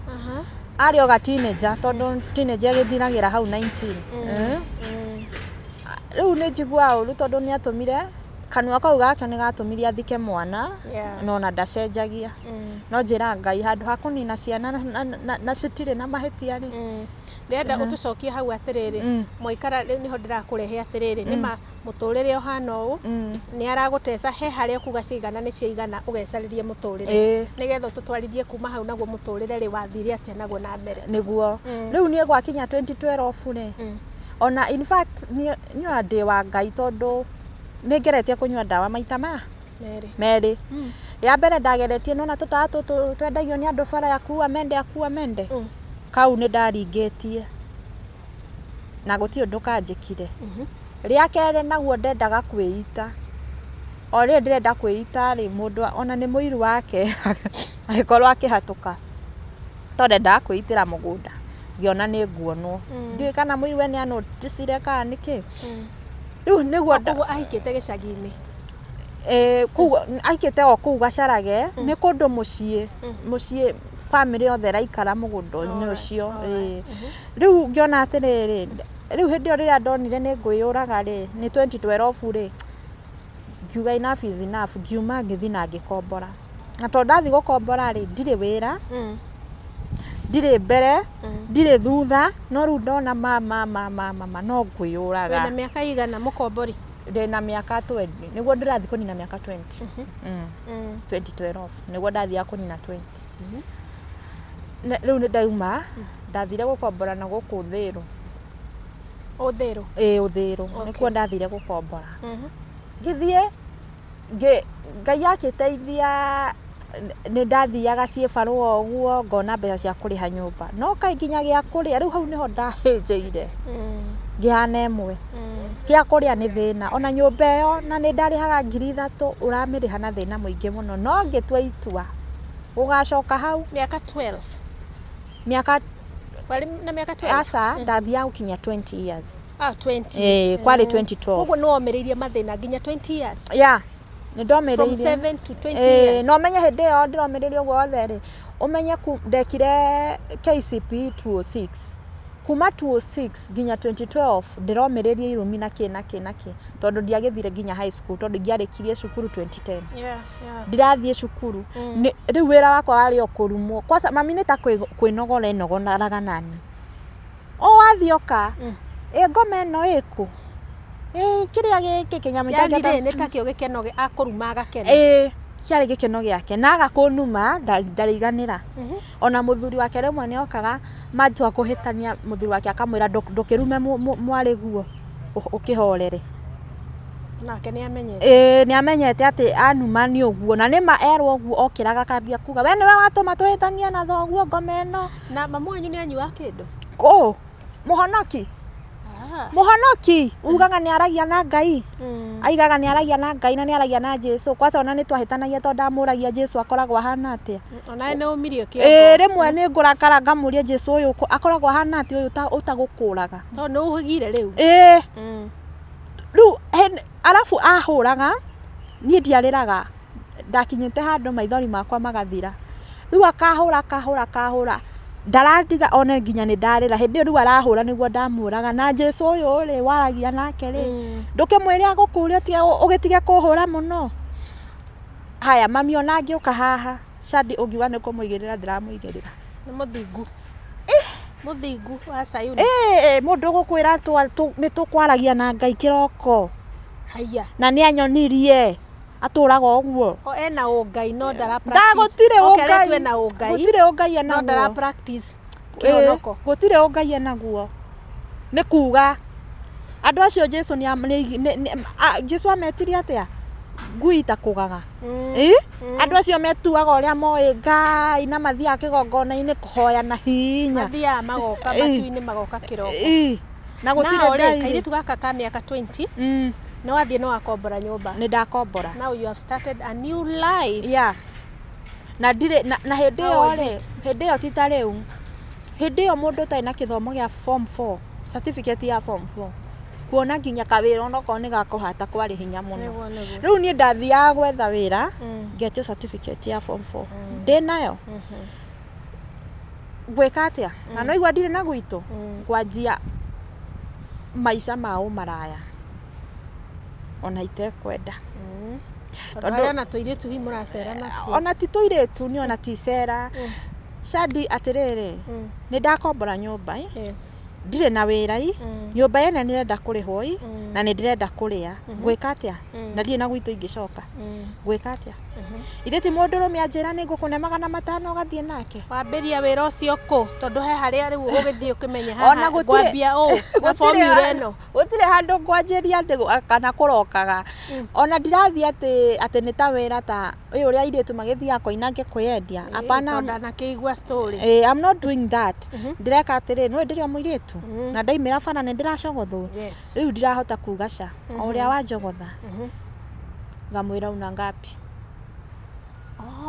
Aha. Arĩ o ga teenager tondũ teenager ĩgĩthiragĩra hau 19. Rĩu nĩ njiguaga ũru tondũ nĩ atũmire kanua kau gake nĩ gatũmire athike mwana no ona ndacenjagia. No njĩraga Ngai handũ ha kũnina ciana na citirĩ na mahĩtia rĩ. Ndĩrenda ũtũcokie hau atĩrĩrĩ, mwaikara rĩu nĩho ndĩrakũrehe atĩrĩrĩ, nĩma mũtũrĩre ũhana ũũ, nĩ aragũteca he harĩa ũkuga ciaigana nĩ ciaigana ũgecarĩrie mũtũrĩre. Nĩgetha ũtũtwarithie kuma hau naguo mũtũrĩre rĩ wathire atĩa naguo na mbere. Nĩguo. Rĩu niĩ gwakinya 2012 rĩ, ona in fact niĩ ona ndĩ wa Ngai tondũ nĩ ngeretie kũnyua ndawa maita maya Merĩ. Merĩ. Ya mbere ndageretie nona tũtawa tũtũ twendagio nĩ andũ bara ya kuua mende akua mende. Kau nĩ ndaringĩtie na gũtirĩ ũndũ kanjĩkire. Rĩa kerĩ naguo ndendaga kwĩita. O rĩrĩ ndĩrenda kwĩita rĩ, mũndũ ona nĩ mũiru wake agĩkorwo akĩhatũka. Tondũ ndendaga kwĩitĩra mũgũnda ngĩona nĩ nguonwo. Ndiũĩ kana mũiru we nĩ anoticire kana nĩkĩ. Rĩu nĩguo Koguo ahikĩte gĩcagi-inĩ. Kũu aikĩte o kũu Gacarage, nĩ kũndũ mũciĩ, mũciĩ family yothe ĩraikara mũgũnda-inĩ ũcio. Rĩu ngĩona atĩrĩrĩ, rĩu hĩndĩ ĩyo rĩrĩa ndonire nĩ ngwĩyũraga rĩ, nĩ 2012 rĩ, ngiuga enough is enough, ngiuma ngĩthiĩ na ngĩkombora. Na tondũ ndathiĩ gũkombora rĩ, ndirĩ wĩra, ndirĩ mbere, ndirĩ thutha, no rĩu ndona ma ma ma ma ma no ngwĩyũraga. Wĩna mĩaka igana mũkombori? Ndĩna mĩaka 20, nĩguo ndĩrathiĩ kũnina mĩaka 20. 2012 nĩguo ndathiaga kũnina 20. Rĩu nĩ ndauma, ndathire gũkombora na gũkũ Thĩrũ. Ũthĩrũ? Ĩĩ Ũthĩrũ, nĩkuo ndathire gũkombora. Ngĩthiĩ, Ngai akĩteithia nĩ ndathiaga ciĩbarũa ũguo ngona mbeca cia kũrĩha nyũmba. No kaĩ nginya gĩa kũrĩa, rĩu hau nĩho ndahĩnjĩire, ngĩhana ĩmwe. Gĩa kũrĩa nĩ thĩna, ona nyũmba ĩyo na nĩ ndarĩhaga 3,000 ũramĩrĩha na thĩna mũingĩ mũno. No ngĩtua itua, gũgacoka hau. Mĩaka 12? Mĩaka Warĩ na mĩaka 12? Aca, ndathiaga gũkinyia 20 years. Ah, 20. Ĩĩ, kwarĩ 2012. Koguo nĩ womĩrĩirie mathĩna nginya 20 years? Yeah, nĩ ndomĩrĩirie. From 7 to 20 years? Na ũmenye hĩndĩ ĩyo ndĩromĩrĩria ũguo yothe rĩ, ũmenye ndekire KCPE 206. Kuma 206 nginya 2012 ndĩromĩrĩria irumi na kĩ na kĩ na kĩ, tondũ ndiagĩthire nginya high school tondũ ingĩarĩkirie cukuru 2010. Ndirathiĩ cukuru. Rĩu wĩra wakwa warĩ o kũrumwo. Kwanza mami nĩ ta kwĩnogora enogoraga nani. O wathiĩ oka, ĩ ngoma ĩno ĩkũ? Ĩ, kĩrĩa gĩkĩ kĩnyamũ Yani itangĩhota- rĩ nĩ takĩo gĩkeno akũruma agakena. Ĩĩ, kĩarĩ gĩkeno gĩake na aga kũnuma ndarĩiganĩra. Ona mũthuri wake rĩmwe nĩ okaga matua kũhĩtania mũthuri wake akamwĩra ndũkĩrume mwarĩguo ũkĩhorere. Nake nĩ amenyete. Ĩĩ, nĩ amenyete atĩ anuma nĩ ũguo na nĩma erwo ũguo okĩraga akambia kuga we nĩwe watũma tũhĩtanie na thoguo ngoma ĩno. Na mamu wanyu nĩ anyuaga kĩndũ? Kũ? Mũhonoki? Mũhonoki ugaga nĩ aragia na Ngai. Aigaga nĩ aragia na Ngai na nĩ aragia na Jesu. Kwanza ona nĩ twahĩtanagia tondũ ndamũragia Jesu akoragwo ahana atĩa. Onawe nĩ ũmirio kĩongo. Ĩĩ, rĩmwe nĩ ngũrakara ngamũria Jesu ũyũ akoragwo ahana atĩa ũyũ ũtagũkũraga. Tondũ nĩ ũhĩgire rĩu. Ĩĩ. Rĩu arabu ahũraga niĩ ndiarĩraga, ndakinyĩte handũ maithori makwa magathira. Rĩu akahũra akahũra akahũra, ndarandiga one nginya nĩ ndarĩra. Hĩndĩ ĩyo rĩu arahũra nĩguo ndamũraga, na Jesu ũyũ rĩ waragia nake rĩ, ndũkĩmwĩre agũkũre ũgĩtige kũhũra mũno. Haya mami ona angĩũka haha, Shadi ũngiuga nĩ kũmũigĩrĩra ndĩramũigĩrĩra. Nĩ mũthingu. Mũthingu wa Sayuni. Ĩĩ, mũndũ ũgũkwĩra nĩ tũkwaragia na Ngai kĩroko. Haiya. Na nĩ anyonirie. Atũraga ũguo. O ena ũngai no ndara practice. Gũtirĩ Okay, ũngai. arĩa ena ũngai. Gũtirĩ ũngai enaguo. No ndara practice kĩhonoko. Gũtirĩ ũngai enaguo. Nĩ kuga andũ acio Jesu nĩ Jesu ametirie atĩa? Ngui itakũgaga. Ĩ? Andũ acio metuaga ũrĩa moĩ Ngai na mathiaga kĩgongona-inĩ kũhoya na hinya. Mathiaga magoka matu-inĩ magoka kĩroko. Ĩ. Na gũtirĩ Nao rĩ, Ngai. kairĩtu gaka ka mĩaka 20 nĩ wathiĩ nĩ wakombora nyũmba. Nĩ ndakombora. Now you have started a new life. Yeah. Na ndirĩ na hĩndĩ How ĩyo was rĩ, it? hĩndĩ ĩyo ti ta rĩu. Hĩndĩ ĩyo mũndũ ũtarĩ na kĩthomo gĩa form 4, certificate ya form 4, kuona nginya kawĩra onokorwo nĩ gakũhata kwarĩ hinya mũno. Nĩguo, nĩguo. Rĩu niĩ ndathiaga gwetha wĩra, ngetio certificate ya form 4. Ndĩnayo. Ngwĩka atĩa? Na no igua ndirĩ na gwitũ. Ngwanjia maica ma ũmaraya. Ona itekwenda. Tondũ harĩ ona tũirĩtu hihi mũracera natuo. Ona ti tũirĩtu ni ona ti cera. Shadi atĩrĩrĩ, nĩ ndakombora nyũmba ĩ. Yes. Ndirĩ na wĩra ĩ. Nyũmba ĩno nĩ ndĩrenda kũrĩhwo ĩ. Na nĩ ndĩrenda kũrĩa. Ngwĩka atĩa? Na ndirĩ na gwitũ ingĩcoka. Ngwĩka atĩa? Ithe ti mũndũrũme anjĩra nĩ ngũkũne 500 ũgathiĩ nake. Wambĩria wĩra ũcio kũ? Tondũ he harĩa rĩu ũgĩthiĩ ũkĩmenye Ona haha gũtirĩ- ngwambia ũũ na gũtirĩ formula ĩno. Gũtirĩ handũ ngwanjĩria atĩ kana kũrokaga. Ona ndirathiĩ atĩ nĩ ta wĩra ta ũyũ ũrĩa airĩtu magĩthiaga koinange kwĩyendia. Hapana. Tondũ ndanakĩigua story. I'm not doing that. Ndĩreka atĩrĩ, nĩũĩ ndĩrĩ o mũirĩtu na ndaimĩra bara nĩ ndĩracogothwo. Yes. Rĩu ndirahota kuga ca. O ũrĩa wanjogotha. Ngamwĩra una ngapi.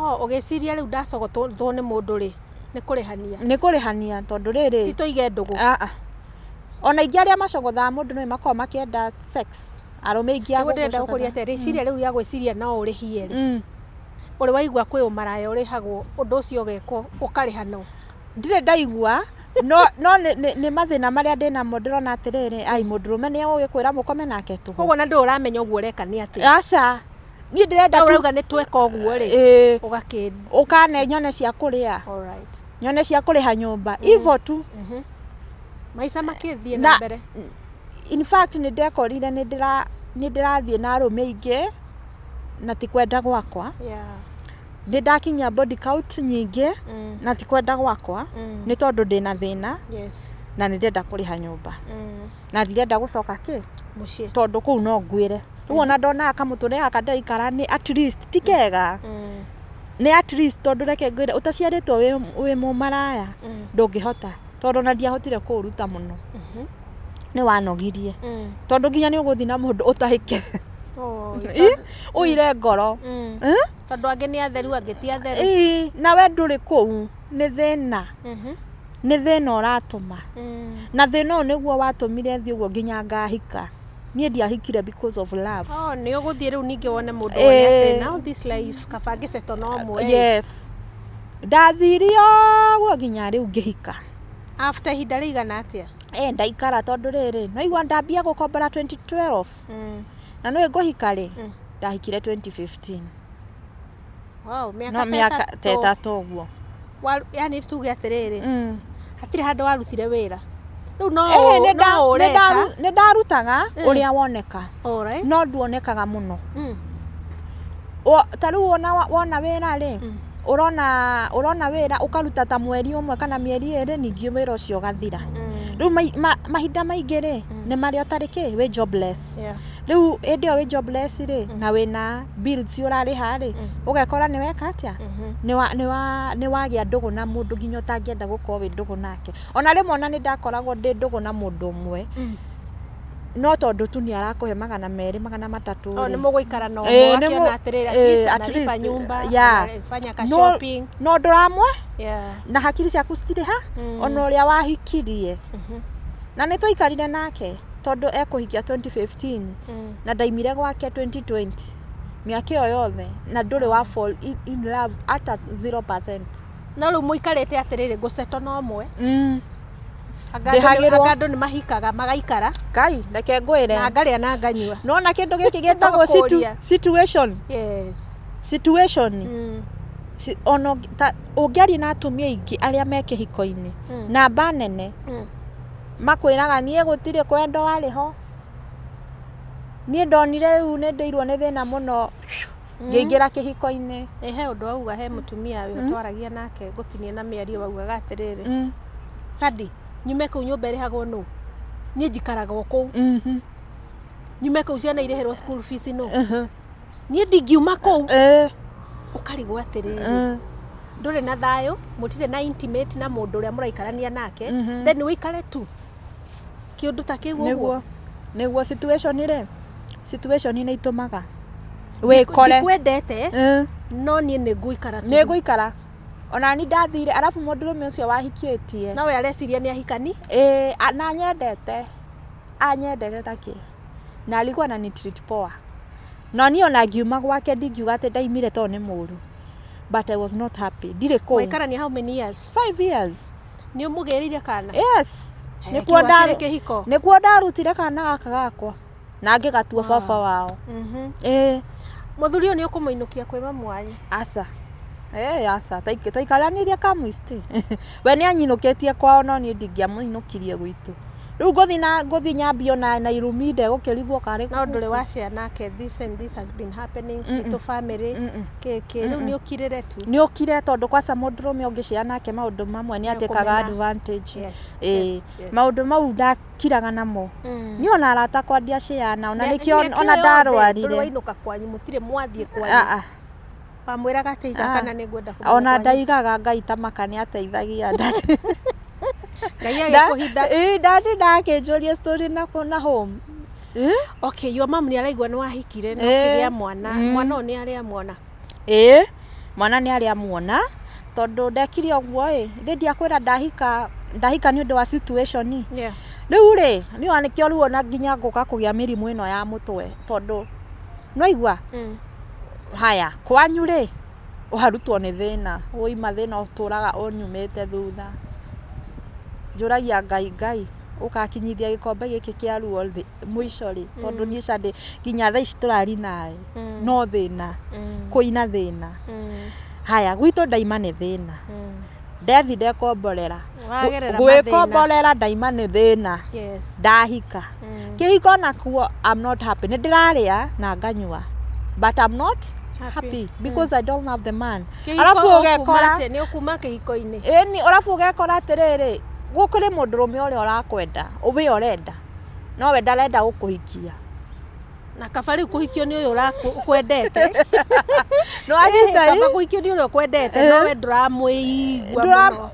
Oh, ũgĩciria rĩu ndacogothwo nĩ mũndũ rĩ, nĩ kũrĩhania. Nĩ kũrĩhania tondũ rĩrĩ. Ti tũige ndũgũ. Ona ingĩ arĩa macogothaga mũndũ nĩ makoragwo makĩenda sex. Arũme aingĩ a Nĩguo ndĩrenda gũgũcogotha. gũkũria atĩrĩ, rĩciria rĩu rĩa gwĩciria no ũrĩhie rĩ. Ũrĩ waigua kwĩ ũmaraya ũrĩhagwo ũndũ ũcio ũgekwo ũkarĩha no? Ndirĩ ndaigua, no nĩ mathĩna marĩa ndĩnamo ndĩrona atĩrĩrĩ, ai mũndũrũme nĩ egũgĩkwĩra mũkome nake tũhũ. Koguo na ndũrĩ ũramenya ũguo ũreka nĩ atĩa? Aca. Niĩ ndĩrenda No tu ũrauga nĩ tweka ũguo rĩ. Ĩĩ. Ũgakĩ Ũkane nyone cia kũrĩa. All right. Nyone cia kũrĩha nyũmba. Ivo tu. Maica makĩthiĩ na mbere. In fact nĩ ndekorire nĩ ndĩrathiĩ na arũme aingĩ na ti kwenda gwakwa. Nĩ ndakinyia body count nyingĩ na ti kwenda gwakwa nĩ tondũ ndĩna thĩna na nĩ ndĩrenda kũrĩha nyũmba. Na ndirenda gũcoka kĩ? Mũciĩ. Tondũ kũu no nguĩre. Rĩu ona ndonaga kamũtũrĩre gaka ndĩraikara nĩ at least ti kega. Nĩ at least tondũ reke ngwĩre ũtaciarĩtwo wĩ mũmaraya ndũngĩhota. Tondũ ona ndiahotire kũũruta mũno. Nĩ wanogirie. Tondũ nginya nĩ ũgũthiĩ na mũndũ ũtahĩke. Ũire ngoro. Tondũ angĩ nĩ atheru angĩ ti atheru. Na we ndũrĩ kũu nĩ thĩna. Nĩ thĩna ũratũma. Na thĩna ũyũ nĩguo watũmire thiĩ ũguo nginya ngahika. Niĩ ndiahikire because of love. Oh, nĩ ũgũthiĩ rĩu ningĩ wone mũndũ wone atĩ now this life kaba ngĩceto no ũmwe. Yes. Ndathire ũguo nginya rĩu ngĩhika. After ihinda rĩigana atĩa? Ndaikara tondũ rĩrĩ, no igua ndambia gũkombora 2012. Na nĩũĩ ngũhika rĩ? Ndahikire 2015. Wow, mĩaka No mĩaka ta ĩtatũ ũguo. Yani tuge atĩrĩrĩ, hatirĩ handũ warutire wĩra. Rĩu no Ĩĩ, nĩ no nda- nĩ ũreka. ndaru- nĩ ndarutaga ũrĩa woneka Alright. no nduonekaga mũno. Ta rĩu wona wĩra rĩ, ũrona wĩra ũkaruta ta mweri ũmwe kana mĩeri ĩrĩ, ningĩ wĩra ũcio ũgathira. Rĩu mahinda maingĩ rĩ, nĩ marĩa ũtarĩ kĩ, wĩ jobless. Rĩu hĩndĩ ĩyo wĩ jobless rĩ, na wĩna bills ũrarĩha rĩ, ũgekora nĩ weka atĩa? Nĩ wagĩa ndũgũ na mũndũ nginya ũtangĩenda gũkorwo wĩ ndũgũ nake. Ona rĩmwe ona nĩ ndakoragwo ndĩ ndũgũ na mũndũ ũmwe, no tondũ tu nĩ arakũhe 200, 300 Oh, rĩ. nĩ mũgũikara na Ĩĩ, ũmwe nĩ akĩona atĩrĩrĩ, at ĩĩ, least at analipa least, nyumba, yeah. anafanya ka No- shopping. No ndũramwe na hakiri ciaku citirĩ ha ona ũrĩa wahikirie. Na nĩ twaikarire nake tondũ ekũhikia 2015 na ndaimire gwake 2020, mĩaka ĩyo yothe na ndũrĩ wa fall in love at 0%. No rĩu mũikarĩte atĩrĩrĩ, ngũceto na ũmwe. Anga Ndĩhagĩrwo. anga andũ nĩ mahikaga magaikara Ngai reke ngwĩre na ngarĩa na nganyua. Nona kĩndũ gĩkĩ gĩtagwo Kũria. situation. Situation. Ona ũngĩaria na atumia aingĩ arĩa me kĩhiko-inĩ, namba nene makwĩraga niĩ gũtirĩ kwendo warĩ ho, niĩ ndonire rĩu nĩ ndĩirwo nĩ thĩna mũno ngĩingĩra kĩhiko-inĩ. Ĩ he ũndũ wauga, he mũtumia ũyũ twaragia nake ngũtinia na mĩario, waugaga atĩrĩrĩ, Sadi, nyume kũu nyũmba ĩrĩhagwo nũ? Niĩ njikaraga o kũu. Nyume kũu ciana irĩhĩrwo school fees nũ? Niĩ ndingiuma kũu. Ũkarigwo atĩrĩrĩ, ndũrĩ na thayũ, mũtirĩ na intimate na mũndũ ũrĩa mũraikarania nake, then ũikare tu kĩũndũ ta kĩu ũguo. Nĩguo situation rĩ, situation nĩ itũmaga wĩkore. Ndikwendete, no niĩ nĩ ngũikara tu. Nĩ ngũikara. Ona ni ndathire arabu mũndũrũme ũcio wahikĩtie. No we areciria nĩ ahikani. Ĩĩ, na anyendete ta kĩ, na alikuwa anani treat poa. Na niĩ ona ngiuma gwake ndingiuga atĩ ndaimire tondũ nĩ mũru, but I was not happy, ndirĩ kũu. Mwaikarania how many years? 5 years. Nĩ ũmũgĩrĩire kana? Yes. Eh, Nĩkuo kiuga kĩrĩ kĩhiko. Nĩkuo ndarutire kana gaka gakwa na ngĩgatua baba wao. Ĩĩ. Mũthuri ũyũ nĩ ũkũmũinũkia kwĩ mamu wanyu? Aca. Aca, twaikaranirie kamwisti. We nĩ anyinũkĩtie kwao no niĩ ndingĩamũinũkirie gwitũ. Rĩu ngũthiĩ na ngũthiĩ nyambio na irumi ndegũkĩrigwo karĩ No ndũrĩ wa share nake this and this has been happening gwitũ family kĩ rĩu nĩ ũkirĩre tu. Nĩ ũkire tondũ kwaca mũndũrũme ũngĩshare nake maũndũ mamwe nĩ atĩkaga Nĩũkũmena. advantage. Ĩĩ, maũndũ mau ndakiraga namo. Niĩ ona arata akwa ndiashare nao na nĩkĩo Mĩaka ona ĩyo yothe ndũrĩ ndarwarire. wainũka kwanyu, mũtirĩ mwathiĩ kwanyu? Ah, ah. Wamwĩraga atĩ iga Ah. kana nĩ ngwenda kũmenya Ona kwanyu? ndaigaga Ngai ta maka nĩ ateithagia ndati. Ngai agĩkũhitha. Ĩĩ, ndatinda akĩnjũria story na na home. Okay, your mom nĩ araigua nĩ wahikire na Ĩĩ. ũkĩgĩa mwana. Mwana ũyũ nĩ arĩ amuona? Ĩĩ, mwana nĩ arĩ amuona tondũ ndekire ũguo ĩ, ithĩ ndiakwĩra ndahika ndahika nĩ ũndũ wa situation. Rĩu rĩ, nĩ nĩkĩo rĩu ona nginya ngũka kũgĩa mĩrimũ ĩno ya mũtwe tondũ nĩwaigua haya kwanyu rĩ, ũharutwo nĩ thĩna, woima thĩna ũtũraga ũnyumĩte thutha. Njũragia Ngai, Ngai ũgakinyithia gĩkombe gĩkĩ kĩa ruo thĩ mũico rĩ, tondũ niĩ candĩ nginya thaa ici tũrari nawe no thĩna, kũina thĩna. Haya gwitũ ndaima nĩ thĩna, ndethi ndekomborera. Wagerera mathĩna. Gwĩkomborera ndaima nĩ thĩna. Ndahika kĩhiko nakuo I'm not happy. Nĩ ndĩrarĩa na nganyua but I'm not Happy. happy because I don't love the man. Kĩhiko Arabu ũkuma ũgekora atĩa? Nĩ ũkuma kĩhiko-inĩ? Ĩni, arabu ũgekora atĩrĩrĩ, gũkĩrĩ mũndũrũme ũrĩa ũrakwenda, we ũrenda, no we ndarenda gũkũhikia. Na kaba rĩu kũhikio nĩ ũyũ ũkwendete. Nĩ wanyita, Kaba ĩ? kũhikio nĩ ũrĩa ũkwendete no we ndũramwĩigua mũno.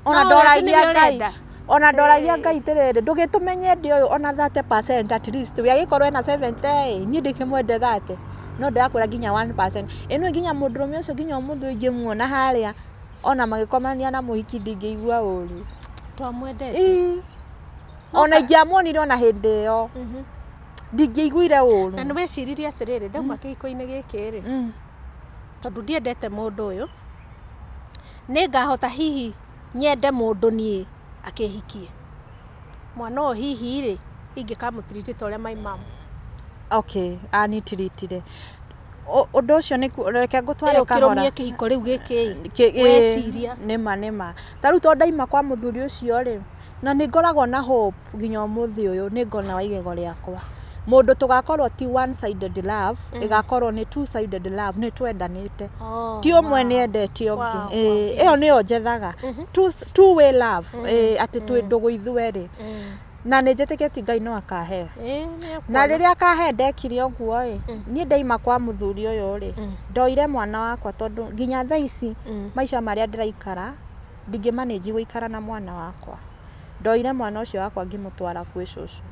Ona No we atĩ ndoragia nĩwe Ngai, ũrenda. ona ndoragia Ngai atĩrĩrĩ, ndũgĩtũmenye ndĩ ũyũ ona 30% at least, we agĩkorwo ena 70 ĩ, niĩ ndĩkĩmwende 30, no ndĩrakwĩra nginya 1%. Ĩno nginya mũndũrũme ũcio nginya ũmũthĩ ingĩmuona harĩa ona magĩkomania na mũhiki ndingĩigua ũru. Twamwendete. Ĩĩ. Ona ingĩamuonire ona hĩndĩ ĩyo ndingĩaiguire ũru. Na nĩ weciririe atĩrĩrĩ, ndauma kĩhiko-inĩ gĩkĩ rĩ, tondũ ndiendete mũndũ ũyũ, nĩ ngahota hihi nyende mũndũ niĩ akĩhikie mwana ũyũ, hihi rĩ ingĩkamũtiriti ta ũrĩa my mom. Okay, anitiritire ũndũ ũcio nĩ reke ngũtware Ĩ, kahora. ũkĩrũmie kĩhiko rĩu gĩkĩ Ĩ, weciria. Nĩma nĩma, ta rĩu tondũ ndaima kwa mũthuri ũcio rĩ, Na nĩ ngoragwo na hope nginya ũmũthĩ ũyũ nĩ ngona wa igego rĩakwa. Mũndũ tũgakorwo ti one sided love, ĩgakorwo nĩ two sided love, nĩ twendanĩte. Oh, Ti ũmwe wow. nĩ endete ũngĩ. Wow, Ĩĩ, wow, ĩyo yes. nĩyo njethaga. Two way love, ĩĩ, atĩ twĩ ndũgũ ithuerĩ. Na nĩ njĩtĩkĩtie Ngai no akahe. Ĩĩ, nĩ Na akuona. rĩrĩa akahe ndekire ũguo ĩ, niĩ ndaima kwa mũthuri ũyũ rĩ, ndoire mwana wakwa tondũ nginya thaa ici maica marĩa ndĩraikara, ndingĩ manage gũikara na mwana wakwa. Ndoire mwana ũcio wakwa ngĩmũtwara kwĩ cũcũ.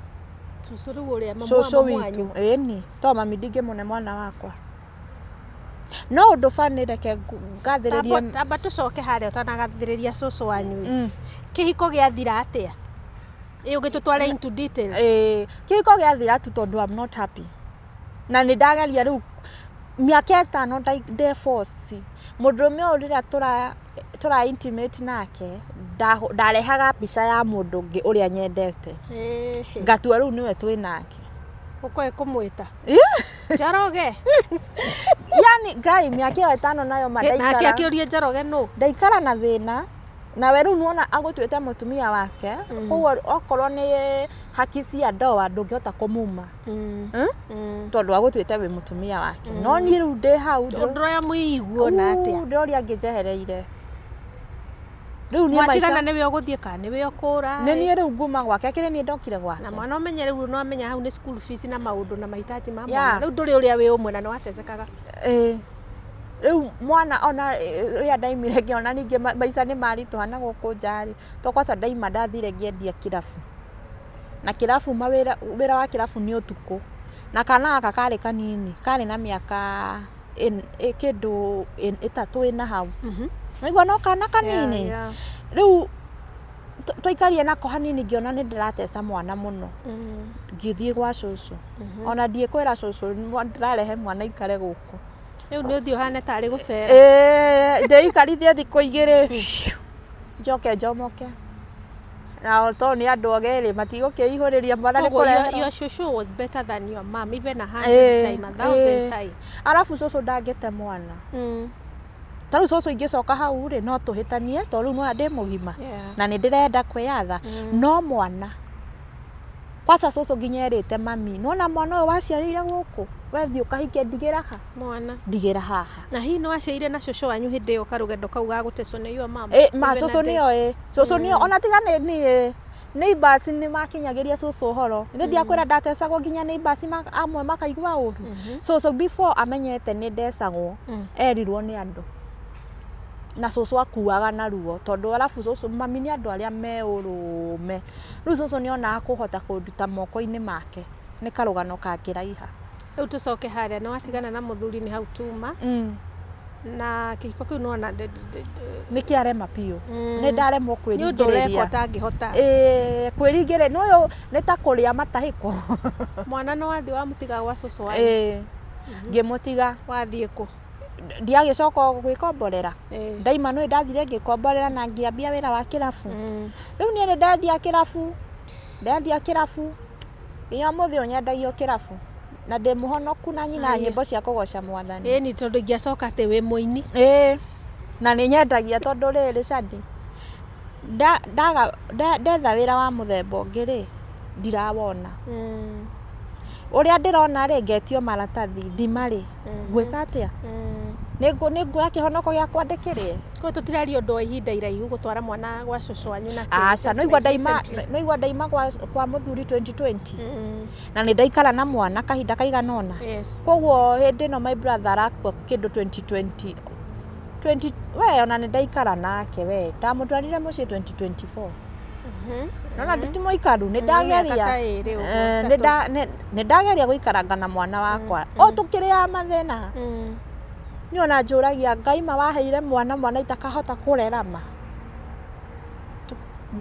Cũcũ rĩu ũrĩa mamu wa Cũcũ mamu witũ, wanyu. ĩni, to mami ndingĩmũne mwana wakwa. No ũndũ bani reke ngathĩrĩrie. Tamba tũcoke harĩa ũtanagathĩrĩria cũcũ wanyu. Kĩhiko gĩathira atĩa? Ĩ ũgĩtũtware into details. Ĩĩ, kĩhiko gĩathira tu tondũ I'm not happy. Na nĩ ndageria rĩu mĩaka ĩtano ndĩ force. Mũndũrũme ũyũ rĩrĩa tũra intimate nake, ndarehaga mbica ya mũndũ ũngĩ ũrĩa nyendete. Ngatua rĩu nĩwe twĩ nake. Ũkoĩ kũmwĩta? Njoroge. Yani Ngai mĩaka ĩyo ĩtano nayo ma Nake ndaikara. akĩũria Njoroge nũ? Ndaikara na thĩna. Nawe rĩu nĩwona agũtuĩte mũtumia wake, koguo okorwo nĩ haki cia ndoa ndũngĩhota kũmuma. Tondũ agũtuĩte wĩ mũtumia wake. No niĩ rĩu ndĩ hau Ndũroya mũiguo na atĩa? Ndĩroria angĩnjehereire. Rĩu niĩ maica Mwatigana nĩwe ũgũthiĩ kana nĩwe ũkũra? Nĩ niĩ rĩu nguma gwake, akĩrĩ niĩ ndokire gwake. Na mwana ũmenye rĩu no amenya hau nĩ school fees na maũndũ na mahitaji ma mwana. Yeah. Rĩu ndũrĩ ũrĩa wĩ ũmwe na nĩ watecekaga. Ĩĩ. Rĩu mwana ona rĩrĩa ndaimire ngĩona ningĩ maica nĩ maritũha na gũkũ nja rĩ, to kwaca ndaima ndathire ngĩendia kĩrabu. Na kĩrabu mawĩra, wĩra wa kĩrabu nĩ ũtukũ. Na kana gaka karĩ kanini, karĩ na mĩaka kĩndũ ĩtatũ ĩna hau. Waigua no kana kanini? Yeah, yeah. Rĩu twaikarire nako hanini ngĩona nĩ ndĩrateca mwana mũno. Ngĩthiĩ gwa cũcũ. Ona ndiĩkwĩra cũcũ ndĩrarehe mwana aikare gũkũ. Rĩu nĩ ũthiĩ ũhane tarĩ gũcera. Ĩĩ, ndĩikarithie thikũ igĩrĩ njoke njomoke. Na tondũ nĩ andũ ogĩ rĩ, matigũkĩihũrĩria mwana nĩ Koguo kũreherwo. your shosho was better than your mom even 100 time, 1,000 time. Arabu cũcũ ndangĩte mwana. Ta rĩu cũcũ ingĩcoka hau rĩ, no tũhĩtanie tondũ rĩu nĩwona ndĩ mũgima. Yeah. Na nĩ ndĩrenda kwĩyatha. No mwana, kwaca cũcũ nginya erĩte mami, nĩwona mwana ũyũ waciarĩire gũkũ, we thiĩ ũkahikie ndigĩra ha? Mwana. Ndigĩra haha. Na hihi nĩ waciarire na cũcũ wanyu hĩndĩ ĩyo karũgendo kau ga gũtecwo nĩ your mom? Ĩ, ma Even cũcũ a day. nĩyo ĩ. Cũcũ nĩyo, ona tiga nĩ niĩ, neighbors nĩ makinyagĩria cũcũ ũhoro. Nĩ ndiakwĩra ndatecagwo nginya neighbors amwe makaigua ũru. Cũcũ before amenyete nĩ ndecagwo, erirwo nĩ andũ. Na cũcũ akuaga na ruo tondũ arabu cũcũ mami nĩ andũ arĩa me ũrũme. Rĩu cũcũ nĩ onaga kũhota kũnduta moko-inĩ make nĩ karũgano kangĩraiha. Rĩu tũcoke harĩa nĩ watigana na mũthuri nĩ hau tuma. Na kĩhiko kĩu nĩwona Nĩ kĩarema biũ. Nĩ ndaremwo Nĩ ũndũ ũreka kwĩringĩrĩria. ũtangĩhota. Ĩĩ, kwĩringĩrĩria nĩ ũyũ nĩ ta kũrĩa matahĩko. Mwana nĩ wathiĩ wamũtiga gwa cũcũ wanyu? Ĩĩ, ngĩmũtiga. Wathiĩ kũ? Ndiagĩcoka gwĩkomborera. Ndaima nĩ ndathire ngĩkomborera na ngĩambia wĩra wa kĩrabu. Rĩu niĩ nĩ ndendia kĩrabu, ndendia kĩrabu, nginya ũmũthĩ ũyũ nyendagio kĩrabu. Na ndĩ mũhonoku na nyinaga nyĩmbo cia kũgoca mwathani. Ĩni tondũ ingĩacoka atĩ wĩ mũini. Ĩĩ, na nĩ nyendagia tondũ rĩrĩ Shadi, ndetha wĩra wa mũthemba ũngĩ rĩ, ndirawona. Ũrĩa ndĩrona rĩ, ngetio maratathi, ndimarĩ, ngwĩka atĩa? Nĩ nguoya kĩhonoko gĩakwa ndĩkĩrĩe? Koguo tũtiraria ũndũ wa ihinda iraihu gũtwara mwana gwa cũcũ wanyu na kĩ? Aca, Just no igua like ndaima, recently. no igua ndaima kwa mũthuri 2020. Na nĩ ndaikara na mwana kahinda kaigana ũna. Yes. Koguo hĩndĩ ĩno my brother arakua kĩndũ 2020. 20, we ona nĩ ndaikara nake we. Ndamũtwarire mũciĩ 2024. Nona ti mũikaru, nĩ ndageria. Mĩaka ta ĩrĩ ũguo, ĩtatũ. Nĩ ndageria gũikaranga na mwana wakwa. O tũkĩrĩaga mathĩna. Niĩ ona njũragia Ngai ma waheire mwana, mwana itakahota kũrera ma.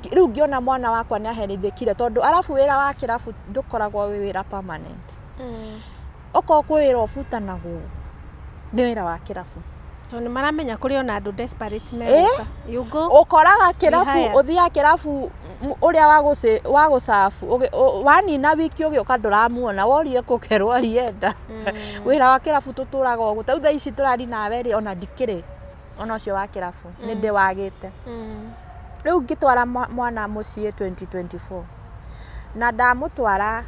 Rĩu ngĩona mwana wakwa nĩ aherithĩkire tondũ arabu wĩra wa kĩrabu ndũkoragwo wĩ wĩra permanent. Okorwo kwĩ wĩra ũbutanagwo nĩ wĩra wa kĩrabu. Tondũ nĩ maramenya kũrĩ ona andũ desperate megũka. You go. Ũkoraga kĩrabu, hire. ũthiaga kĩrabu ũrĩa wa gũcabu, wanina wiki ũgĩũka ndũramuona, worie kũkerwo arienda. Wĩra wa kĩrabu tũtũraga ũguo. Ta rĩu thaa ici tũraria nawe rĩ, ona ndikĩrĩ ona ũcio wa kĩrabu, nĩ ndĩwagĩte. Rĩu ngĩtwara mwana mũciĩ 2024 na ndamũtwara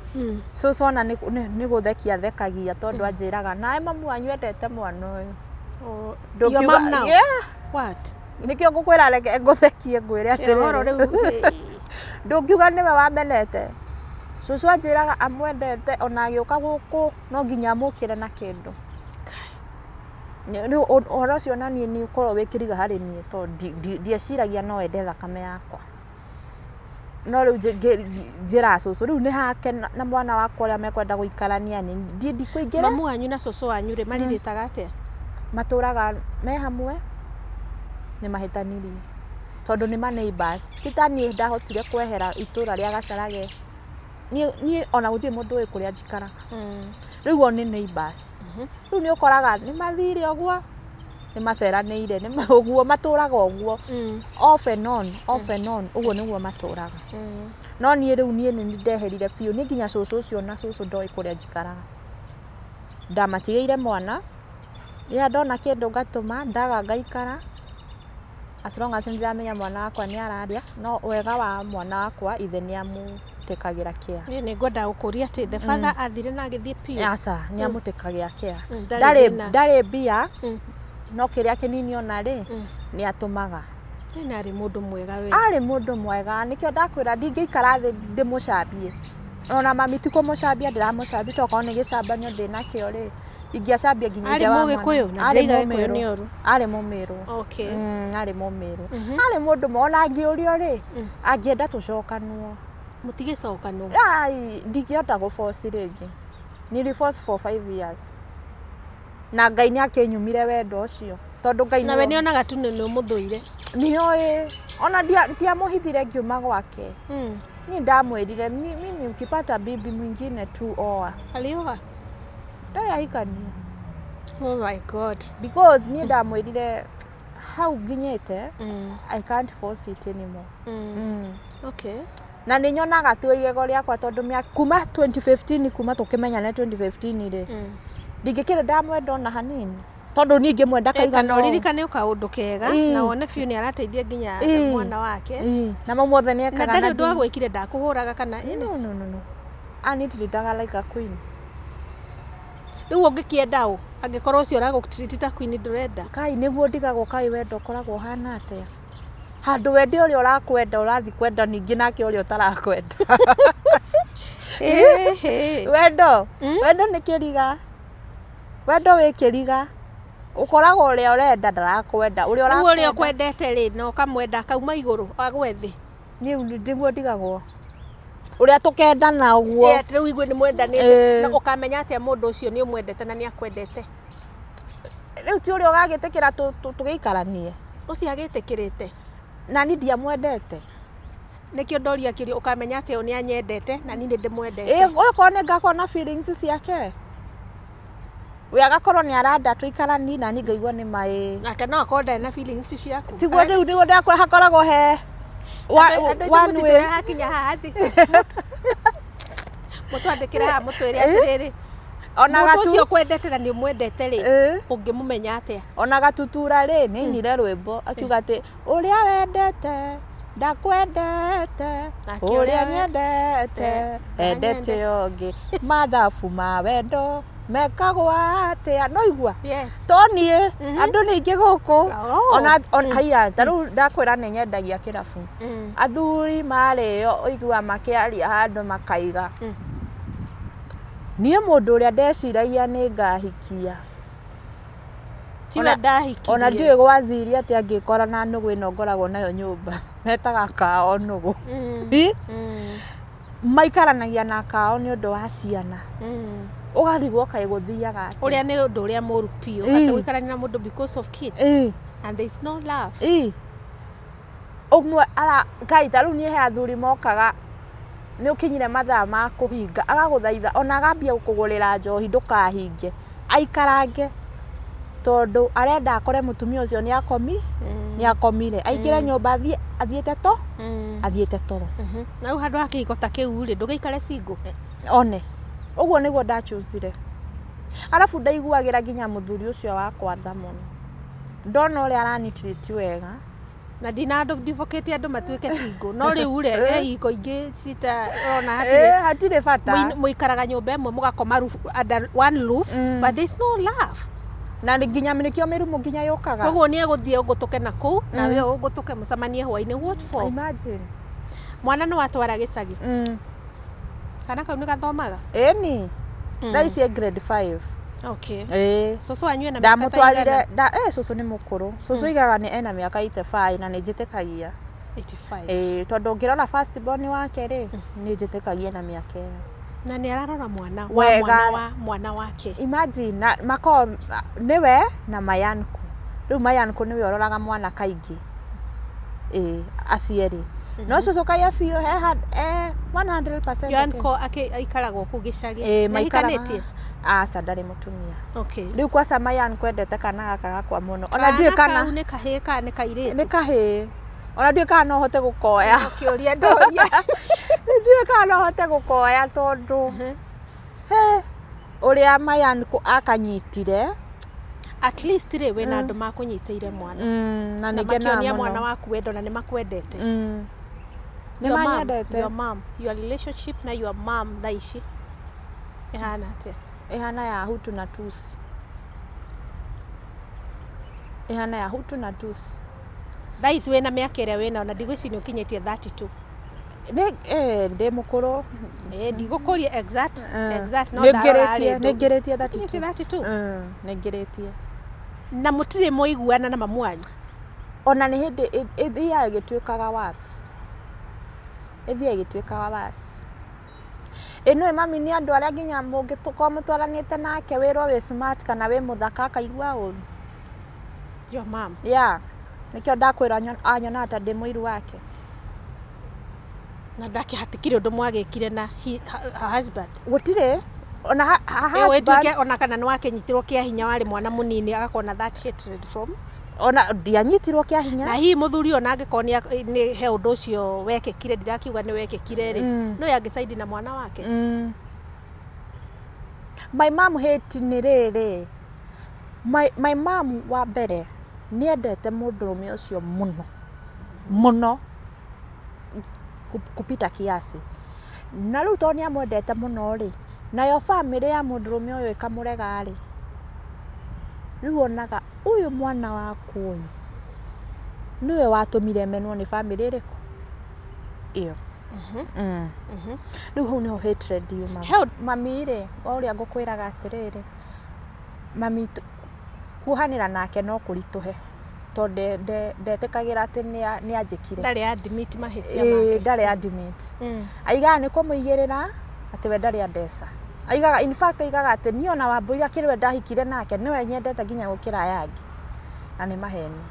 cũcũ ona nĩ gũthekia athekagia tondũ anjĩraga nawe mamu wanyu endete mwana ũyũ. Oh, Ndũngiuga- your mom now? Yeah. What? Nĩkĩo ngũkwĩra reke ngũthekie ngwĩre Ũhoro atĩrĩrĩ rĩu ndũngiuga nĩwe wamenete. Cũcũ anjĩraga amwendete ona agĩũka gũkũ no nginya amũkĩre na kĩndũ. Rĩu ũhoro ũcio na niĩ nĩ ũkoragwo wĩ kĩriga harĩ niĩ tondũ ndieciragia no ende thakame yakwa. No rĩu njĩraga cũcũ rĩu nĩ hake na mwana wakwa ũrĩa mekwenda gũikarania niĩ ndikũingĩra. Mamu wanyu na cũcũ wanyu rĩ marirĩtaga atĩa? Matũraga me hamwe nĩ mahĩtanirie tondũ nĩ ma neighbours. Ti ta niĩ ndahotire kwehera itũra rĩa Gacharage. Niĩ ona gũtirĩ mũndũ ũĩ kũrĩa njikaraga. Rĩu o nĩ neighbours. Rĩu nĩ ũkoraga nĩ mathire ũguo, nĩ maceranĩire, ũguo matũraga ũguo. Off and on, off and on, ũguo nĩguo matũraga. No niĩ rĩu niĩ nĩ ndeherire biũ, niĩ nginya cũcũ ũcio na cũcũ ndoĩ kũrĩa njikaraga. Ndamatigĩire mwana, rĩrĩa ndona kĩndũ ngatũma, ndaga ngaikara, as long as nĩ ndĩramenya mwana wakwa nĩ ararĩa, no wega wa mwana wakwa ithe nĩ amũtĩkagĩra care. Niĩ nĩ ngwenda gũkũria atĩ the father athire na agĩthiĩ biũ. Aca, nĩ amũtĩkagĩra care. Ndarĩ Ndarĩ thĩna. ndarĩ mbia, no kĩrĩa kĩnini ona rĩ, nĩ atũmaga. Tena arĩ mũndũ mwega we. Arĩ mũndũ mwega, nĩkĩo ndakwĩra ndingĩikara thĩ ndĩmũcambie. Ona mami ti kũmũcambia ndĩramũcambia tokorwo nĩ gĩcambanio ndĩnakĩo rĩ, ingĩacambia nginya Arĩ ithe wa mwana. Mũgĩkũyũ? Na Arĩ ndĩraiga Gĩkũyũ Mũmĩrũ. nĩ ũru. Arĩ Mũmĩrũ. Okay. Arĩ Mũmĩrũ. Arĩ mũndũ mwega, ona angĩũrio rĩ, angĩenda tũcokanwo. Mũtigĩcokanwo? Ai, ndingĩhota gũ force rĩngĩ. Nili force for 5 years. Na Ngai nĩ akĩnyumire wendo ũcio. Tondũ Ngai Nawe nĩ onaga tu nĩ ũmũthũire. Nĩoĩ. Ona ndiamũhithire ngiuma gwake. Niĩ ndamwĩrire mimi ukipata bibi mwingine tu oa. Alioa? Ndarĩ ahikania. Oh my God. Because niĩ ndamwĩrire hau nginyĩte, I can't force it anymore. Okay. Na nĩ nyonaga tu igego rĩakwa tondũ kuma 2015 kuma tũkĩmenyane 2015 rĩ, ndingĩkĩrĩ ndamwenda ona hanini. Tondũ niĩ ingĩmwenda Kana kaigana ũũ. ũririkane o kaũndũ kega na wone biũ nĩ arateithia nginya mwana wake. Na mau mothe nĩ Na ekaga. ndarĩ ũndũ agwĩkire ndakũhũraga kana No, no, no, no. Anitreataga like a queen. Rĩu ũngĩkĩenda ũ angĩkorwo ũcio ũragũ treat ta queen ndũrenda? Kai nĩguo ndigagwo kaĩ wendo ũkoragwo ũhana atĩa? Handũ wende ũrĩa ũrakwenda ũrathiĩ kwenda ningĩ nake ũrĩa ũtarakwenda. Wendo, wendo nĩ kĩriga. Wendo wĩ kĩriga. Ũkoragwo ũrĩa ũrenda ndarakwenda, ũrĩa Rĩu ũrĩa ũrakwenda. ũkwendete rĩ na ũkamwenda akauma igũrũ agwe thĩ. Niĩ nĩguo ndigagwo. Ũrĩa tũkendana ũguo. Ĩ atĩ rĩu igue nĩ mwendanĩte na ũkamenya atĩa mũndũ ũcio nĩ ũmwendete na nĩ akwendete? Rĩu ti ũrĩa ũgagĩtĩkĩra tũgĩikaranie. Ũcio agĩtĩkĩrĩte. Na niĩ ndiamwendete. Nĩkĩo ndoria kĩũria ũkamenya atĩa ũyũ nĩ anyendete na niĩ nĩ ndĩmwendete. Ĩ okorwo nĩ ngakorwo na feelings ciake. We agakorwo nĩ aranda tũikaranie na niĩ ngaigua nĩ ma ĩ. Nake no akorwo ndarĩ na feelings ciaku. Tiguo rĩu nĩguo ndĩrakwĩra hakoragwo he Andũ aitũ one way. mũtitwĩre hakinya haha thĩ. Mũtwandĩkĩre haha mũtwĩre atĩrĩrĩ. Ona Mũndũ gatu ũcio ũkwendete na nĩ ũmwendete rĩ, ũngĩmũmenya atĩa? Ona gatutura rĩ, nĩ ainire rwĩmbo akiuga atĩ ũrĩa wendete ndakwendete, Nake ũrĩa ũrĩa nyendete endete ũngĩ, mathabu ma wendo mekagwo atĩa? No igua? Yes. To niĩ, andũ nĩ aingĩ gũkũ. Oh. Ona haiya, ta rĩu ndakwĩra nĩ nyendagia kĩrabu. Athuri marĩo ũiguaga makĩaria handũ makaiga. Niĩ mũndũ ũrĩa ndeciragia nĩ ngahikia. Tiwe ndahikirie. Ona ndiũĩ gwathire atĩa ngĩkora na nũgũ ĩno ngoragwo nayo nyũmba. Metaga kao nũgũ. Maikaranagia na kao nĩ ũndũ wa ciana. Ũgarigwo kaĩ gũthiaga atĩa. Ũrĩa nĩ ũndũ ũrĩa mũru biũ. Atĩ gũikarania na mũndũ because of kids. And there is no love. Ũmwe ara Ngai ta rĩu niĩ he athuri mokaga nĩ ũkinyire mathaa ma kũhinga agagũthaitha ona agambia gũkũgũrĩra njohi ndũkahinge aikarange tondũ arenda akore mũtumia ũcio nĩ akomi nĩ akomire aingĩre nyũmba athiĩ athiĩte to athiĩte toro. Na rĩu handũ ha kĩhiko ta kĩu rĩ ndũgĩikare single. One ũguo nĩguo ndachusire. Arabu ndaiguagĩra nginya mũthuri ũcio wakwa tha mũno. Ndona ũrĩa aranitreat wega. Na ndina advocate andũ matuĩke single, no rĩu rĩ, he ihiko ingĩ cita ũrona hatirĩ Eh, hatirĩ bata. Mũikaraga nyũmba ĩmwe, mũgakoma roof, under one roof, but there's no love. Na nĩ nginya nĩkĩo mĩrimũ nginya yũkaga. Koguo nĩ egũthiĩ ũgũtũke na kũu, nawe ũgũtũke, mũcemanie hwainĩ, what for? Imagine. Mwana nĩ watwara gĩcagi? Kana kau nĩ gathomaga? Ĩni, thaa ici e grade 5. Ĩĩ. Cũcũ wanyu ena mĩaka ta Ndamũtwarire igana? eh, cũcũ nĩ mũkũrũ. Cũcũ aigaga nĩ ena mĩaka 85 na nĩ njĩtĩkagia. 85? Ĩĩ, tondũ ũngĩrora first born wake rĩ, nĩ njĩtĩkagia na mĩaka ĩyo. Na nĩ ararora mwana wa Wega. mwana wa mwana wake. Imagine, na makoragwo nĩwe na mayanku. Rĩu mayanku nĩwe ũroraga mwana kaingĩ. Ĩĩ, acio erĩ. No cũcũ kaia biũ he 100%. Your uncle aikaragwo kũu gĩcagi? Ĩĩ, Nĩ maikaraga. ahikanĩtie? Aca, ndarĩ mũtumia. Rĩu kwaca mayanku endete kana gaka gakwa mũno. Ona ndiũĩ Kana kana kau nĩ kahĩĩ kana nĩ kairĩtu? Nĩ kahĩĩ. Ona ndiũĩ kana no hote gũkoya. Kĩũria ndoria. Ndiũĩ kana no hote gũkoya tondũ he ũrĩa mayanku akanyitire. At least rĩ, wĩna andũ makũnyitĩire mwana Na na nĩ ngenaga makĩonia mwana mũno. waku wendo na nĩ makwendete. Nĩ Your mom, manyendete. your mom, your relationship na your mom thaa ici ĩhana atĩa? Ĩhana ya Hutu na Tusi. Ĩhana ya Hutu na Tusi. Thaa ici wĩna mĩaka ĩrĩa wĩnayo, na ndigwĩciria nĩ ũkinyĩtie 32. Nĩ ndĩ mũkũrũ. Ĩĩ, ndigũkũria exact exact, no Nĩ ndarora ngĩrĩtie rĩ, nĩ ngĩrĩtie ũkinyĩtie 32. 32. Nĩ ngĩrĩtie. Na mũtirĩ mwaiguana na mamu wanyu? Ona nĩ hĩndĩ ĩthiaga ĩgĩtuĩkaga worse. Ĩthiaga ĩgĩtuĩkaga worse. Ĩ nĩũĩ mami nĩ andũ arĩa nginya mũngĩkorwo mũtwaranĩte nake wĩrwo wĩ smart kana wĩ mũthaka akaigua ũru. Your mom? Yeah. Nĩkĩo ndakwĩra anyonaga ta ndĩ mũiru wake. Na ndake hatikĩrĩ ũndũ mwagĩkire na her husband? Gũtirĩ. Ona her Ĩyo ĩtuĩke husband ona kana nĩ wakĩnyitirwo kĩa hinya warĩ mwana mũnini, agakorwo na that hatred from Ona ndianyitirwo kĩa hinya. Na hihi mũthuri ona angĩkorwo nĩ he ũndũ ũcio wekĩkire, ndirakiuga nĩ wekĩkire rĩ, no angĩcaidi na mwana wake? My mom hate nĩ rĩrĩ, my mom wa mbere nĩ endete mũndũrũme ũcio mũno mũno kupita kiasi. Na rĩu tondũ nĩ amwendete mũno rĩ, nayo bamĩrĩ ya mũndũrũme ũyũ ĩkamũrega rĩ, rĩu onaga ũyũ mwana wakwa ũyũ nĩwe watũmire menwo nĩ bamĩrĩ ĩrĩkũ ĩyo. Rĩu hau nĩho hatred yumaga. Mami rĩ, o ũrĩa ngũkwĩraga atĩrĩrĩ, mami kuohanĩra nake no kũritũhe tondũ ndetĩkagĩra atĩ nĩ anjĩkire. Ndarĩ admit mahĩtia make. Ndarĩ admit. Aigaga nĩ kũmũigĩrĩra atĩ we ndarĩ andeca. Aigaga, in fact aigaga atĩ niĩ ona Wambũi akĩrĩ we ndahikire nake nĩwe nyendete nginya gũkĩra aya angĩ. Na nĩ maheni.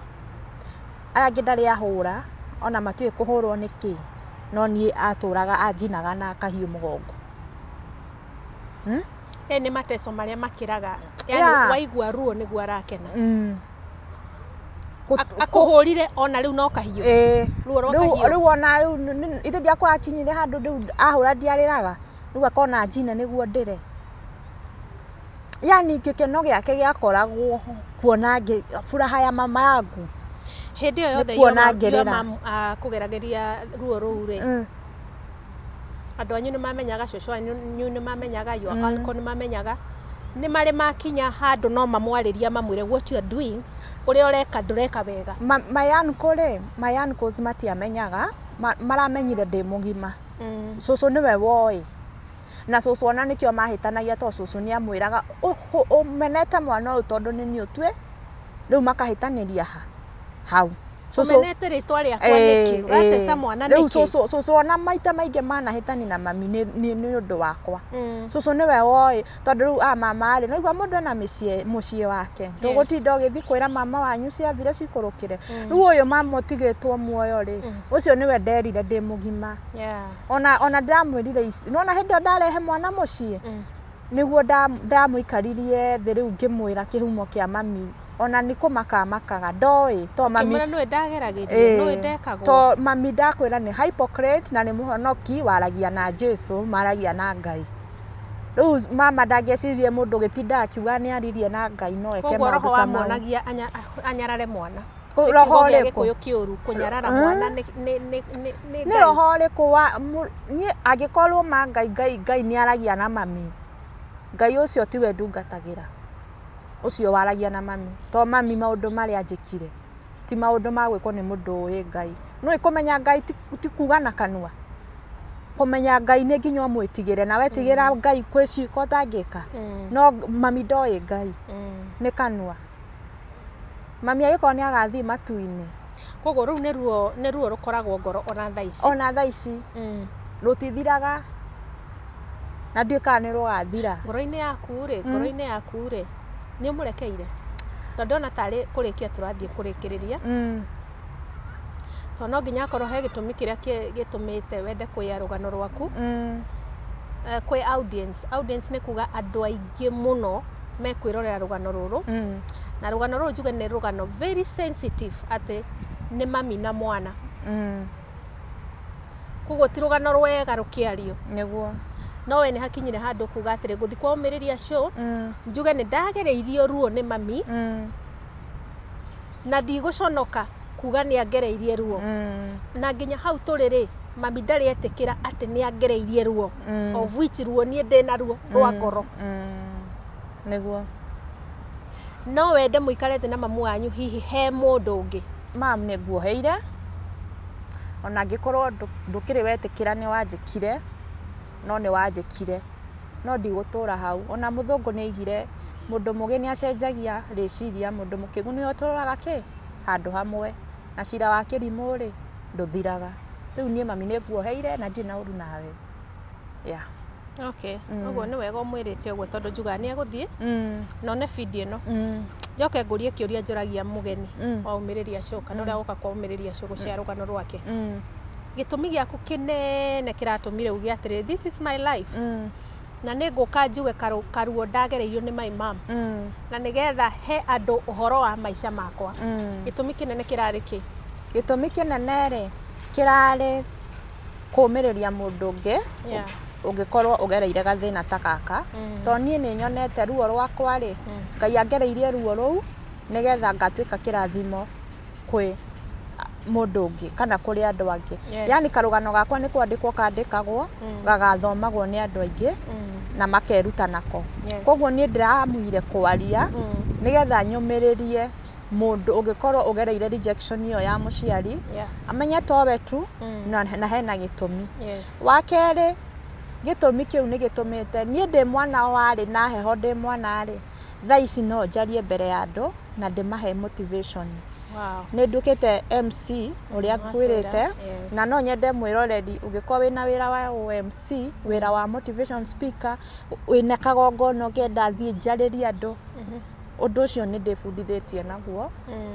Aya angĩ ndarĩ ahũra, ona matiũĩ kũhũrwo nĩ kĩ, no niĩ atũraga anjinaga na kahiũ mũgongo. Ĩ nĩ mateso marĩa makĩraga, yani waigua ruo nĩguo arakena. Akũhũrire ona rĩu no kahiũ? Ruo rwa kahiũ. Rĩu ona rĩu ithe ndiakwa akinyire handũ rĩu ahũra ndiarĩraga, rĩu akona njine nĩguo ndĩre. Yani gĩkeno gĩake gĩakoragwo kuona furaha ya mama yangu. Hĩndĩ ĩyo yothe kuona ngĩrĩra. Mom kũgeragĩria ruo rũu rĩ, andũ anyu nĩ mamenyaga, cũcũ wanyu nĩ mamenyaga, your uncle nĩ mamenyaga, nĩ marĩ makinya handũ no mamwarĩria mamwĩre what you are doing, ũrĩa ũreka ndũreka wega? My uncle rĩ, my uncles matiamenyaga, maramenyire ndĩ mũgima. Cũcũ nĩwe woĩ. Na cũcũ ona nĩkĩo mahĩtanagia tondũ cũcũ nĩ amwĩraga ũmenete mwana ũyũ tondũ nĩ niĩ ũtue, rĩu makahĩtanĩria ha hau. Ũmenete rĩtwa rĩakwa nĩkĩ? Ũrateca mwana Rĩu nĩkĩ? Cũcũ ona maita maingĩ manahĩtani na mami nĩ ũndũ wakwa. Cũcũ nĩwe woĩ tondũ rĩu a mama rĩ, naigua mũndũ ena mũciĩ wake. Ndũgũtinda ũgĩthiĩ kwĩra mama wanyu ciathire cikũrũkĩre. Rĩu ũyũ mama ũtigĩtwo muoyo rĩ, ũcio nĩwe nderire ndĩ mũgima. Ona ndĩramwĩrire ici, nĩwona hĩndĩ ĩyo ndarehe mwana mũciĩ, nĩguo ndamũikaririe thĩ rĩu ngĩmwĩra kĩhumo kĩa mami, ona nĩ kũmaka amakaga, ndoĩ to mami. Ũkĩmwĩra nĩwe ndageragĩrio, nĩwe ndekagwo. To mami ndakwĩra nĩ hypocrite na nĩ mũhonoki waragia na Jesu, maragia na Ngai. Rĩu mama ndangĩeciririe mũndũ ũgĩtinda akiuga nĩ aririe na Ngai no eke Koguo roho maũndũ ta mau. wamuonagia anyarare mwana. Nĩ Roho kiugo gĩa ũrĩkũ? Gĩkũyũ kĩũru kũnyarara mwana nĩ nĩ nĩ nĩ nĩ Nĩ Ngai. roho ũrĩkũ wa niĩ angĩkorwo ma Ngai Ngai Ngai nĩ aragia na mami, Ngai ũcio tiwe ndungatagĩra, ũcio waragia na mami. To mami maũndũ marĩa anjĩkire ti maũndũ ma gwĩkwo nĩ mũndũ ũĩ Ngai. Nĩũĩ kũmenya Ngai ti kuga na kanua? Kũmenya Ngai nĩ nginya ũmwĩtigĩre, na wetigĩra Ngai kwĩ ciĩko ũtangĩka. No mami ndoĩ Ngai, nĩ kanua. Mami angĩkorwo nĩ agathiĩ matu-inĩ. Koguo rũu nĩ ruo nĩ ruo rũkoragwo ngoro ona thaa ici. Ona thaa ici. Rũtithiraga na ndiũĩ kana nĩ rũgathira. Ngoro-inĩ yaku rĩ, ngoro-inĩ yaku rĩ, nĩ ũmũrekeire? Tondũ ndĩrona tarĩ kũrĩkia tũrathiĩ kũrĩkĩrĩria. Tondũ no nginya akorwo he gĩtũmi kĩrĩa gĩtũmĩte wende kũiya rũgano rwaku kwĩ audience. Audience nĩ kuga andũ aingĩ mũno mekwĩrorera rũgano rũrũ. Na rũgano rũrũ njuge nĩ rũgano very sensitive atĩ nĩ mami na mwana. Koguo ti rũgano rwega rũkĩario. Nĩguo. No we nĩ hakinyire handũ kuga atĩrĩ ngũthiĩ kwa Ũmĩrĩria show njuge nĩ ndagereirio ruo nĩ mami na ndigũconoka kuga nĩ angereirie ruo. Na nginya hau tũrĩ rĩ, mami ndarĩ etĩkĩra atĩ nĩ angereirie ruo. Of which ruo niĩ ndĩna ruo rwa ngoro. Nĩguo. No wende mũikare thĩ na mamu wanyu hihi he mũndũ ũngĩ? Mam nĩ nguoheire, ona angĩkorwo ndũkĩrĩ wetĩkĩra nĩ wanjĩkire, no nĩ wanjĩkire. No ndigũtũra hau. Ona mũthũngũ nĩ aigire mũndũ mũgĩ nĩ acenjagia rĩciria, mũndũ mũkĩgu nĩwe ũtũraga kĩ? Handũ hamwe. Na cira wa kĩrimũ rĩ, ndũthiraga. Rĩu niĩ mami nĩ nguoheire na ndirĩ na ũru nawe. Yeah. Okay. Ũguo nĩ wega ũmwĩrĩte ũguo tondũ njugaga nĩ egũthiĩ na one video ĩno. Njoke ngũrie kĩũria njũragia mũgeni wa Ũmĩrĩria Show kana ũrĩa woka kwa Ũmĩrĩria Show gũshare rũgano rwake. Gĩtũmi gĩaku kĩnene kĩratũmire uge atĩrĩrĩ this is my life na nĩ ngũka njuge karuo ndagereirio nĩ my mom na nĩgetha he andũ ũhoro wa maica makwa. Gĩtũmi kĩnene kĩrarĩ kĩ? Gĩtũmi kĩnene rĩ, kĩrarĩ kũmĩrĩria mũndũ ũngĩ ũngĩkorwo ũgereire gathĩna ta gaka. Tondũ niĩ nĩ nyonete ruo rwakwa rĩ, Ngai angereirie ruo rũu nĩgetha ngatuĩka kĩrathimo kwĩ mũndũ ũngĩ kana kũrĩ andũ angĩ. Yaani karũgano gakwa nĩ kwandĩkwo kandĩkagwo, gagathomagwo nĩ andũ aingĩ na makeruta nako. Koguo niĩ ndĩramuire kwaria nĩgetha nyũmĩrĩrie mũndũ ũngĩkorwo ũgereire rejection ĩyo ya mũciari, amenye towe tu na hena gĩtũmi. Wa kerĩ, gĩtũmi kĩu nĩ gĩtũmĩte niĩ ndĩ mwana warĩ na heho ndĩ mwana rĩ, thaa ici no njarie mbere ya andũ na ndĩmahe motivation. Nĩ nduĩkĩte MC ũrĩa ngwĩrĩte, na no nyende mwĩroreri ũngĩkorwo wĩna wĩra wa MC, wĩra wa motivation speaker, wĩna kagongona ũngĩenda thiĩ njarĩrie andũ, ũndũ ũcio nĩ ndĩbundithĩtie naguo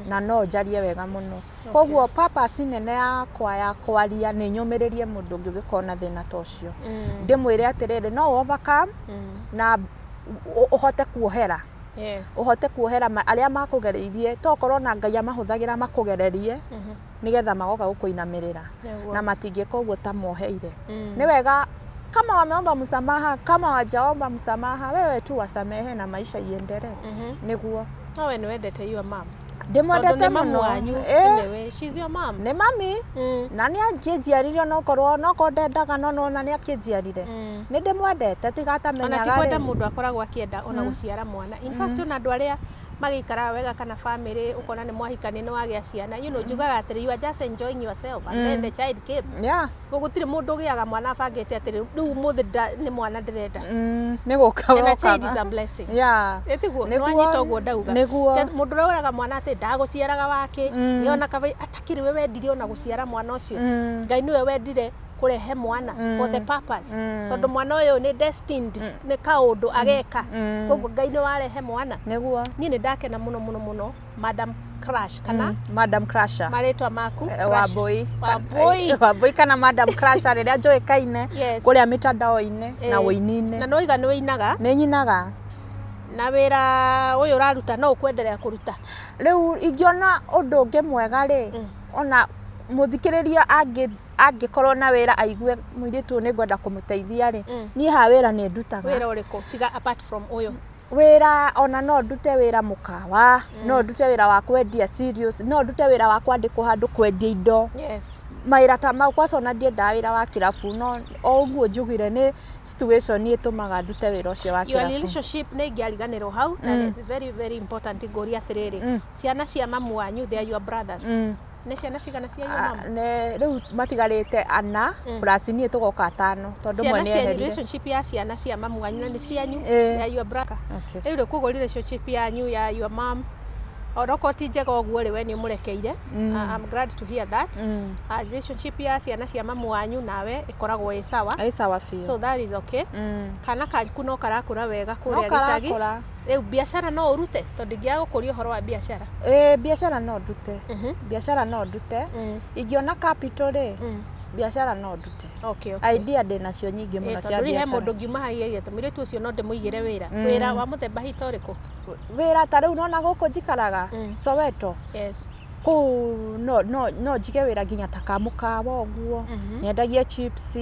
na no njarie wega mũno. Koguo purpose nene yakwa ya kwaria nĩ nyũmĩrĩrie mũndũ ũngĩ ũngĩkorwo na thĩna ta ũcio. Ndĩmwĩre atĩrĩrĩ, no overcome na ũhote kuohera. Ũhote kuohera arĩa makũgereirie, tokorwo na Ngai amahũthagĩra makũgererie nĩgetha magoka gũkũinamĩrĩra na matingĩka ũguo ta moheire. Nĩ wega kama wameomba msamaha, kama wajaomba msamaha, wewe tu wasamehe na maisha iendelee. Nĩguo. No we nĩ wendete your mom. Ndĩmwendete mũno. Anyway, she's your mom. Nĩ mami. Na nĩ angĩnjiarire onokorwo onokorwo ndendaga no nona nĩ akĩnjiarire. Nĩ ndĩmwendete tiga atamenyaga. Ona ti kwenda mũndũ akoragwo akĩenda ona gũciara mwana. In fact ona andũ arĩa magĩikaraga wega kana family ũkona nĩ mwahikania nĩ wagĩa ciana, you know, njugaga atĩrĩ you are just enjoying yourself and then the child came. Koguo gũtirĩ mũndũ ũgĩaga mwana abangĩte atĩrĩ rĩu ũmũthĩ nĩ mwana ndĩrenda. Nĩ gũka And a child is a blessing. Ĩtiguo? Nĩ wanyita ũguo ndauga. Nĩguo. Mũndũ ũrĩa wĩraga mwana atĩ ndagũciaraga wakĩ, ona kaba atakĩrĩ we wendire ona gũciara mwana ũcio. Ngai nĩwe wendire kũrehe mwana for the purpose. Tondũ mwana ũyũ nĩ destined nĩ kaũndũ ageka. Koguo Ngai nĩ warehe mwana. Nĩguo. Niĩ nĩ ndakena mũno mũno mũno Madam Crush kana Madam Crusher. Marĩtwa maku. Wambui. Wambui. Wambui kana Madam Crusher rĩrĩa njũĩkaine kũrĩa mĩtandao-inĩ na ũini-inĩ. Na nĩwauga nĩ ũinaga. Nĩ nyinaga. Na wĩra ũyũ ũraruta no ũkwenderea kũruta? Rĩu ingĩona ũndũ ũngĩ mwega rĩ, ona mũthikĩrĩria angĩkorwo na wĩra aigue mũirĩtu ũyũ nĩ ngwenda kũmũteithia rĩ, niĩ ha wĩra nĩ ndutaga. Wĩra ũrĩkũ tiga apart from ũyũ? Wĩra ona no ndute wĩra mũkawa, no ndute wĩra wa kwendia cereals, no ndute wĩra wa kwandĩkwo handũ kwendia indo. Mawĩra ta mau kwanza ona ndiendaga wĩra wa kĩrabu no o ũguo njugire nĩ situation ĩtũmaga ndute wĩra ũcio wa Your kĩrabu. relationship nĩ ingĩariganĩrwo hau na it's very very important ngũria atĩrĩrĩ, ciana cia mamu wanyu, they are your brothers, nĩ ciana cigana cia your Ah, mom? Rĩu matigarĩte ana plus niĩ tũgoka atano tondũ Ciana mwe nĩ cia eherire. relationship ya ciana cia mamu wanyu na nĩ cianyu, Ĩĩ. ya your brother. Okay. Rĩu rĩ koguo relationship yanyu ya your mom onokorwo ti njega ũguo rĩ, we nĩ ũmũrekeire. I'm glad to hear that. Relationship ya ciana cia mamu wanyu nawe ĩkoragwo ĩ sawa? Ĩ sawa biũ. So that is okay. Kana kaku no karakũra wega No kũrĩa gĩcagi? karakũra. Rĩu biacara no ũrute? Tondũ ingĩaga gũkũria ũhoro wa biacara. Ĩĩ, biacara no ndute, biacara no ndute ingĩona capital rĩ, biacara no ndute. Idea ndĩ nacio nyingĩ mũno cia Tondũ rĩ he biacara. mũndũ ngiuma haha atĩ mũirĩtu ũcio no ndĩmũigĩre wĩra, wĩra wa mũthemba hita ũrĩkũ? Wĩra ta rĩu nona gũkũ njikaraga Soweto, kũu no njige wĩra nginya ta kamũkawa ũguo, nyendagie chips,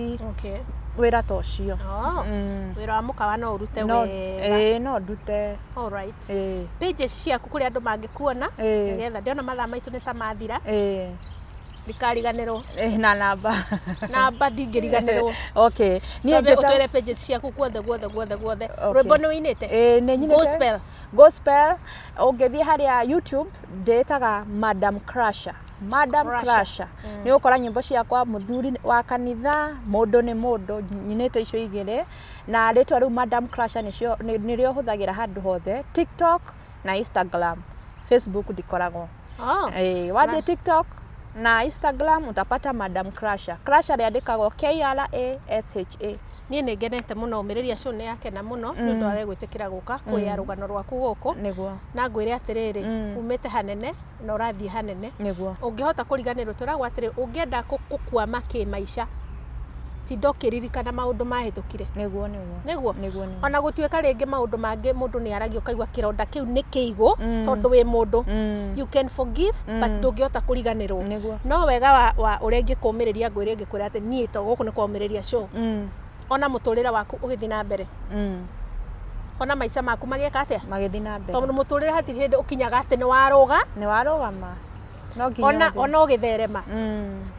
wĩra ta ũcio. Oh, wĩra wa mũkawa no ũrute No, wega? ĩĩ, no ndute. Alright. Ĩĩ. Pages ciaku kũrĩa andũ mangĩkuona, nĩgetha ndĩona mathaa maitũ nĩ ta mathira, ndikariganĩrwo. Ĩĩ, na namba. Namba ndingĩriganĩrwo. Okay, niĩ Twambe njĩta ũtwĩre pages ciaku guothe guothe guothe guothe. Okay. Rwĩmbo nĩ ũinĩte? Ĩĩ, nĩ nyinĩte. Gospel. Gospel ũngĩthiĩ harĩa YouTube ndĩtaga Madam Crusher, Madam Crusher. Crusher, nĩ ũgũkora nyĩmbo ciakwa, mũthuri wa kanitha, mũndũ nĩ mũndũ, nyinĩte icio igĩrĩ na rĩtwa rĩu Madam Crusher nĩcio nĩrĩo hũthagĩra handũ hothe, TikTok na Instagram. Facebook ndikoragwo. Oh. Ĩĩ, wathiĩ TikTok na Instagram utapata Madam Crusher. Crusher rĩandĩkagwo Krasha. Niĩ nĩ ngenete mũno, ũmĩrĩria show nĩ yakena mũno nĩ ũndũ wa we gwĩtĩkĩra gũka kũya rũgano rwaku gũkũ. Na ngwĩre atĩrĩrĩ, umĩte hanene na ũrathiĩ hanene. Ũngĩhota kũriganĩrwo, twĩragwo atĩrĩ, ũngĩenda gũkwama kĩmaica, tinda ũkĩririkana maũndũ mahĩtũkire. Nĩguo nĩguo. Nĩguo. Nĩguo nĩguo. Ona gũtuĩka rĩngĩ maũndũ mangĩ mũndũ nĩ aragia ũkaigua kĩronda kĩu nĩ kĩigũ, tondũ wĩ mũndũ, you can forgive but ndũngĩhota kũriganĩrwo. No wega wa ũrĩa ingĩkũmĩrĩria, ngwĩre ngĩkwĩra atĩ niĩ to gũkũ nĩ kwamĩrĩria show, ona mũtũrĩre waku ũgĩthiĩ na mbere, ona maica maku magĩka atĩa? Magĩthiĩ na mbere. Tondũ mũtũrĩre hatirĩ hĩndĩ ũkinyaga atĩ nĩ warũga. Nĩ warũgama, no nginya Ona ũthiĩ. ona ũgĩtherema,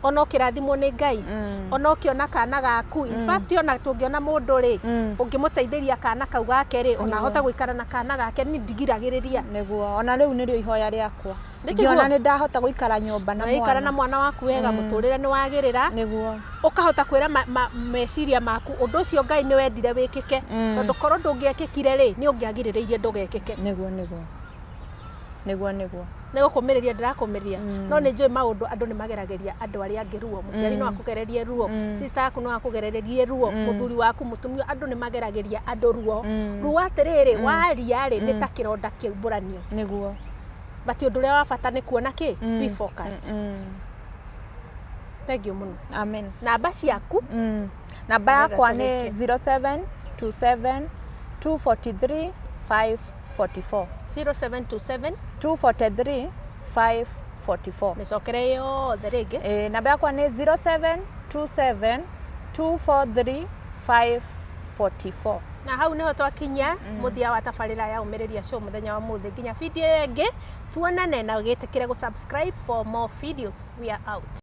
ona ũkĩrathimwo nĩ Ngai, ona ũkĩona kana gaku, in fact ona tũngĩona mũndũ rĩ, ũngĩmũteithĩria kana kau gake rĩ, ona ahota gũikara na kana gake, ni ndigiragĩrĩria. Nĩguo, ona rĩu nĩrĩo ihoya rĩakwa. Nĩ tiguo? Ingĩona nĩ ndahota gũikara nyũmba na Ũraikara na mwana. mwana waku wega, mũtũrĩre nĩ wagĩrĩra, ũkahota kwĩra meciria maku ũndũ ũcio Ngai nĩ wendire wĩkĩke, tondũ korwo ndũngĩekĩkire rĩ, nĩ ũngĩagirĩrĩirie ndũgekĩke. Nĩguo nĩguo nĩguo nĩguo. Nĩ gũkũmĩrĩria ndĩrakũmĩrĩria, no nĩ njũĩ maũndũ andũ nĩ mageragĩria andũ arĩa angĩ ruo. Mũciari no akũgererie ruo, sister yaku no akũgererie ruo, mũthuri waku, mũtumia, andũ nĩ mageragĩria andũ ruo. Ruo atĩrĩrĩ, waria rĩ, nĩ ta kĩronda kĩumbũranio. But ũndũ ũrĩa wa bata nĩ kuona kĩ, be focused. Thank you mũno. Amen. Namba ciaku. Namba Nĩgetha yakwa nĩ tũrĩkie. 0727 243 544. 0727 243 544. Mĩcokere yothe rĩngĩ. Ĩĩ, namba yakwa nĩ 0727 243 544. Na hau niho twakinya muthia wa tabarĩra ya ũmĩrĩria show mũthenya wa mũthĩ. Nginya video ĩyo ĩngĩ tuonane, na wĩtĩkĩre gũ subscribe for more videos. We are out.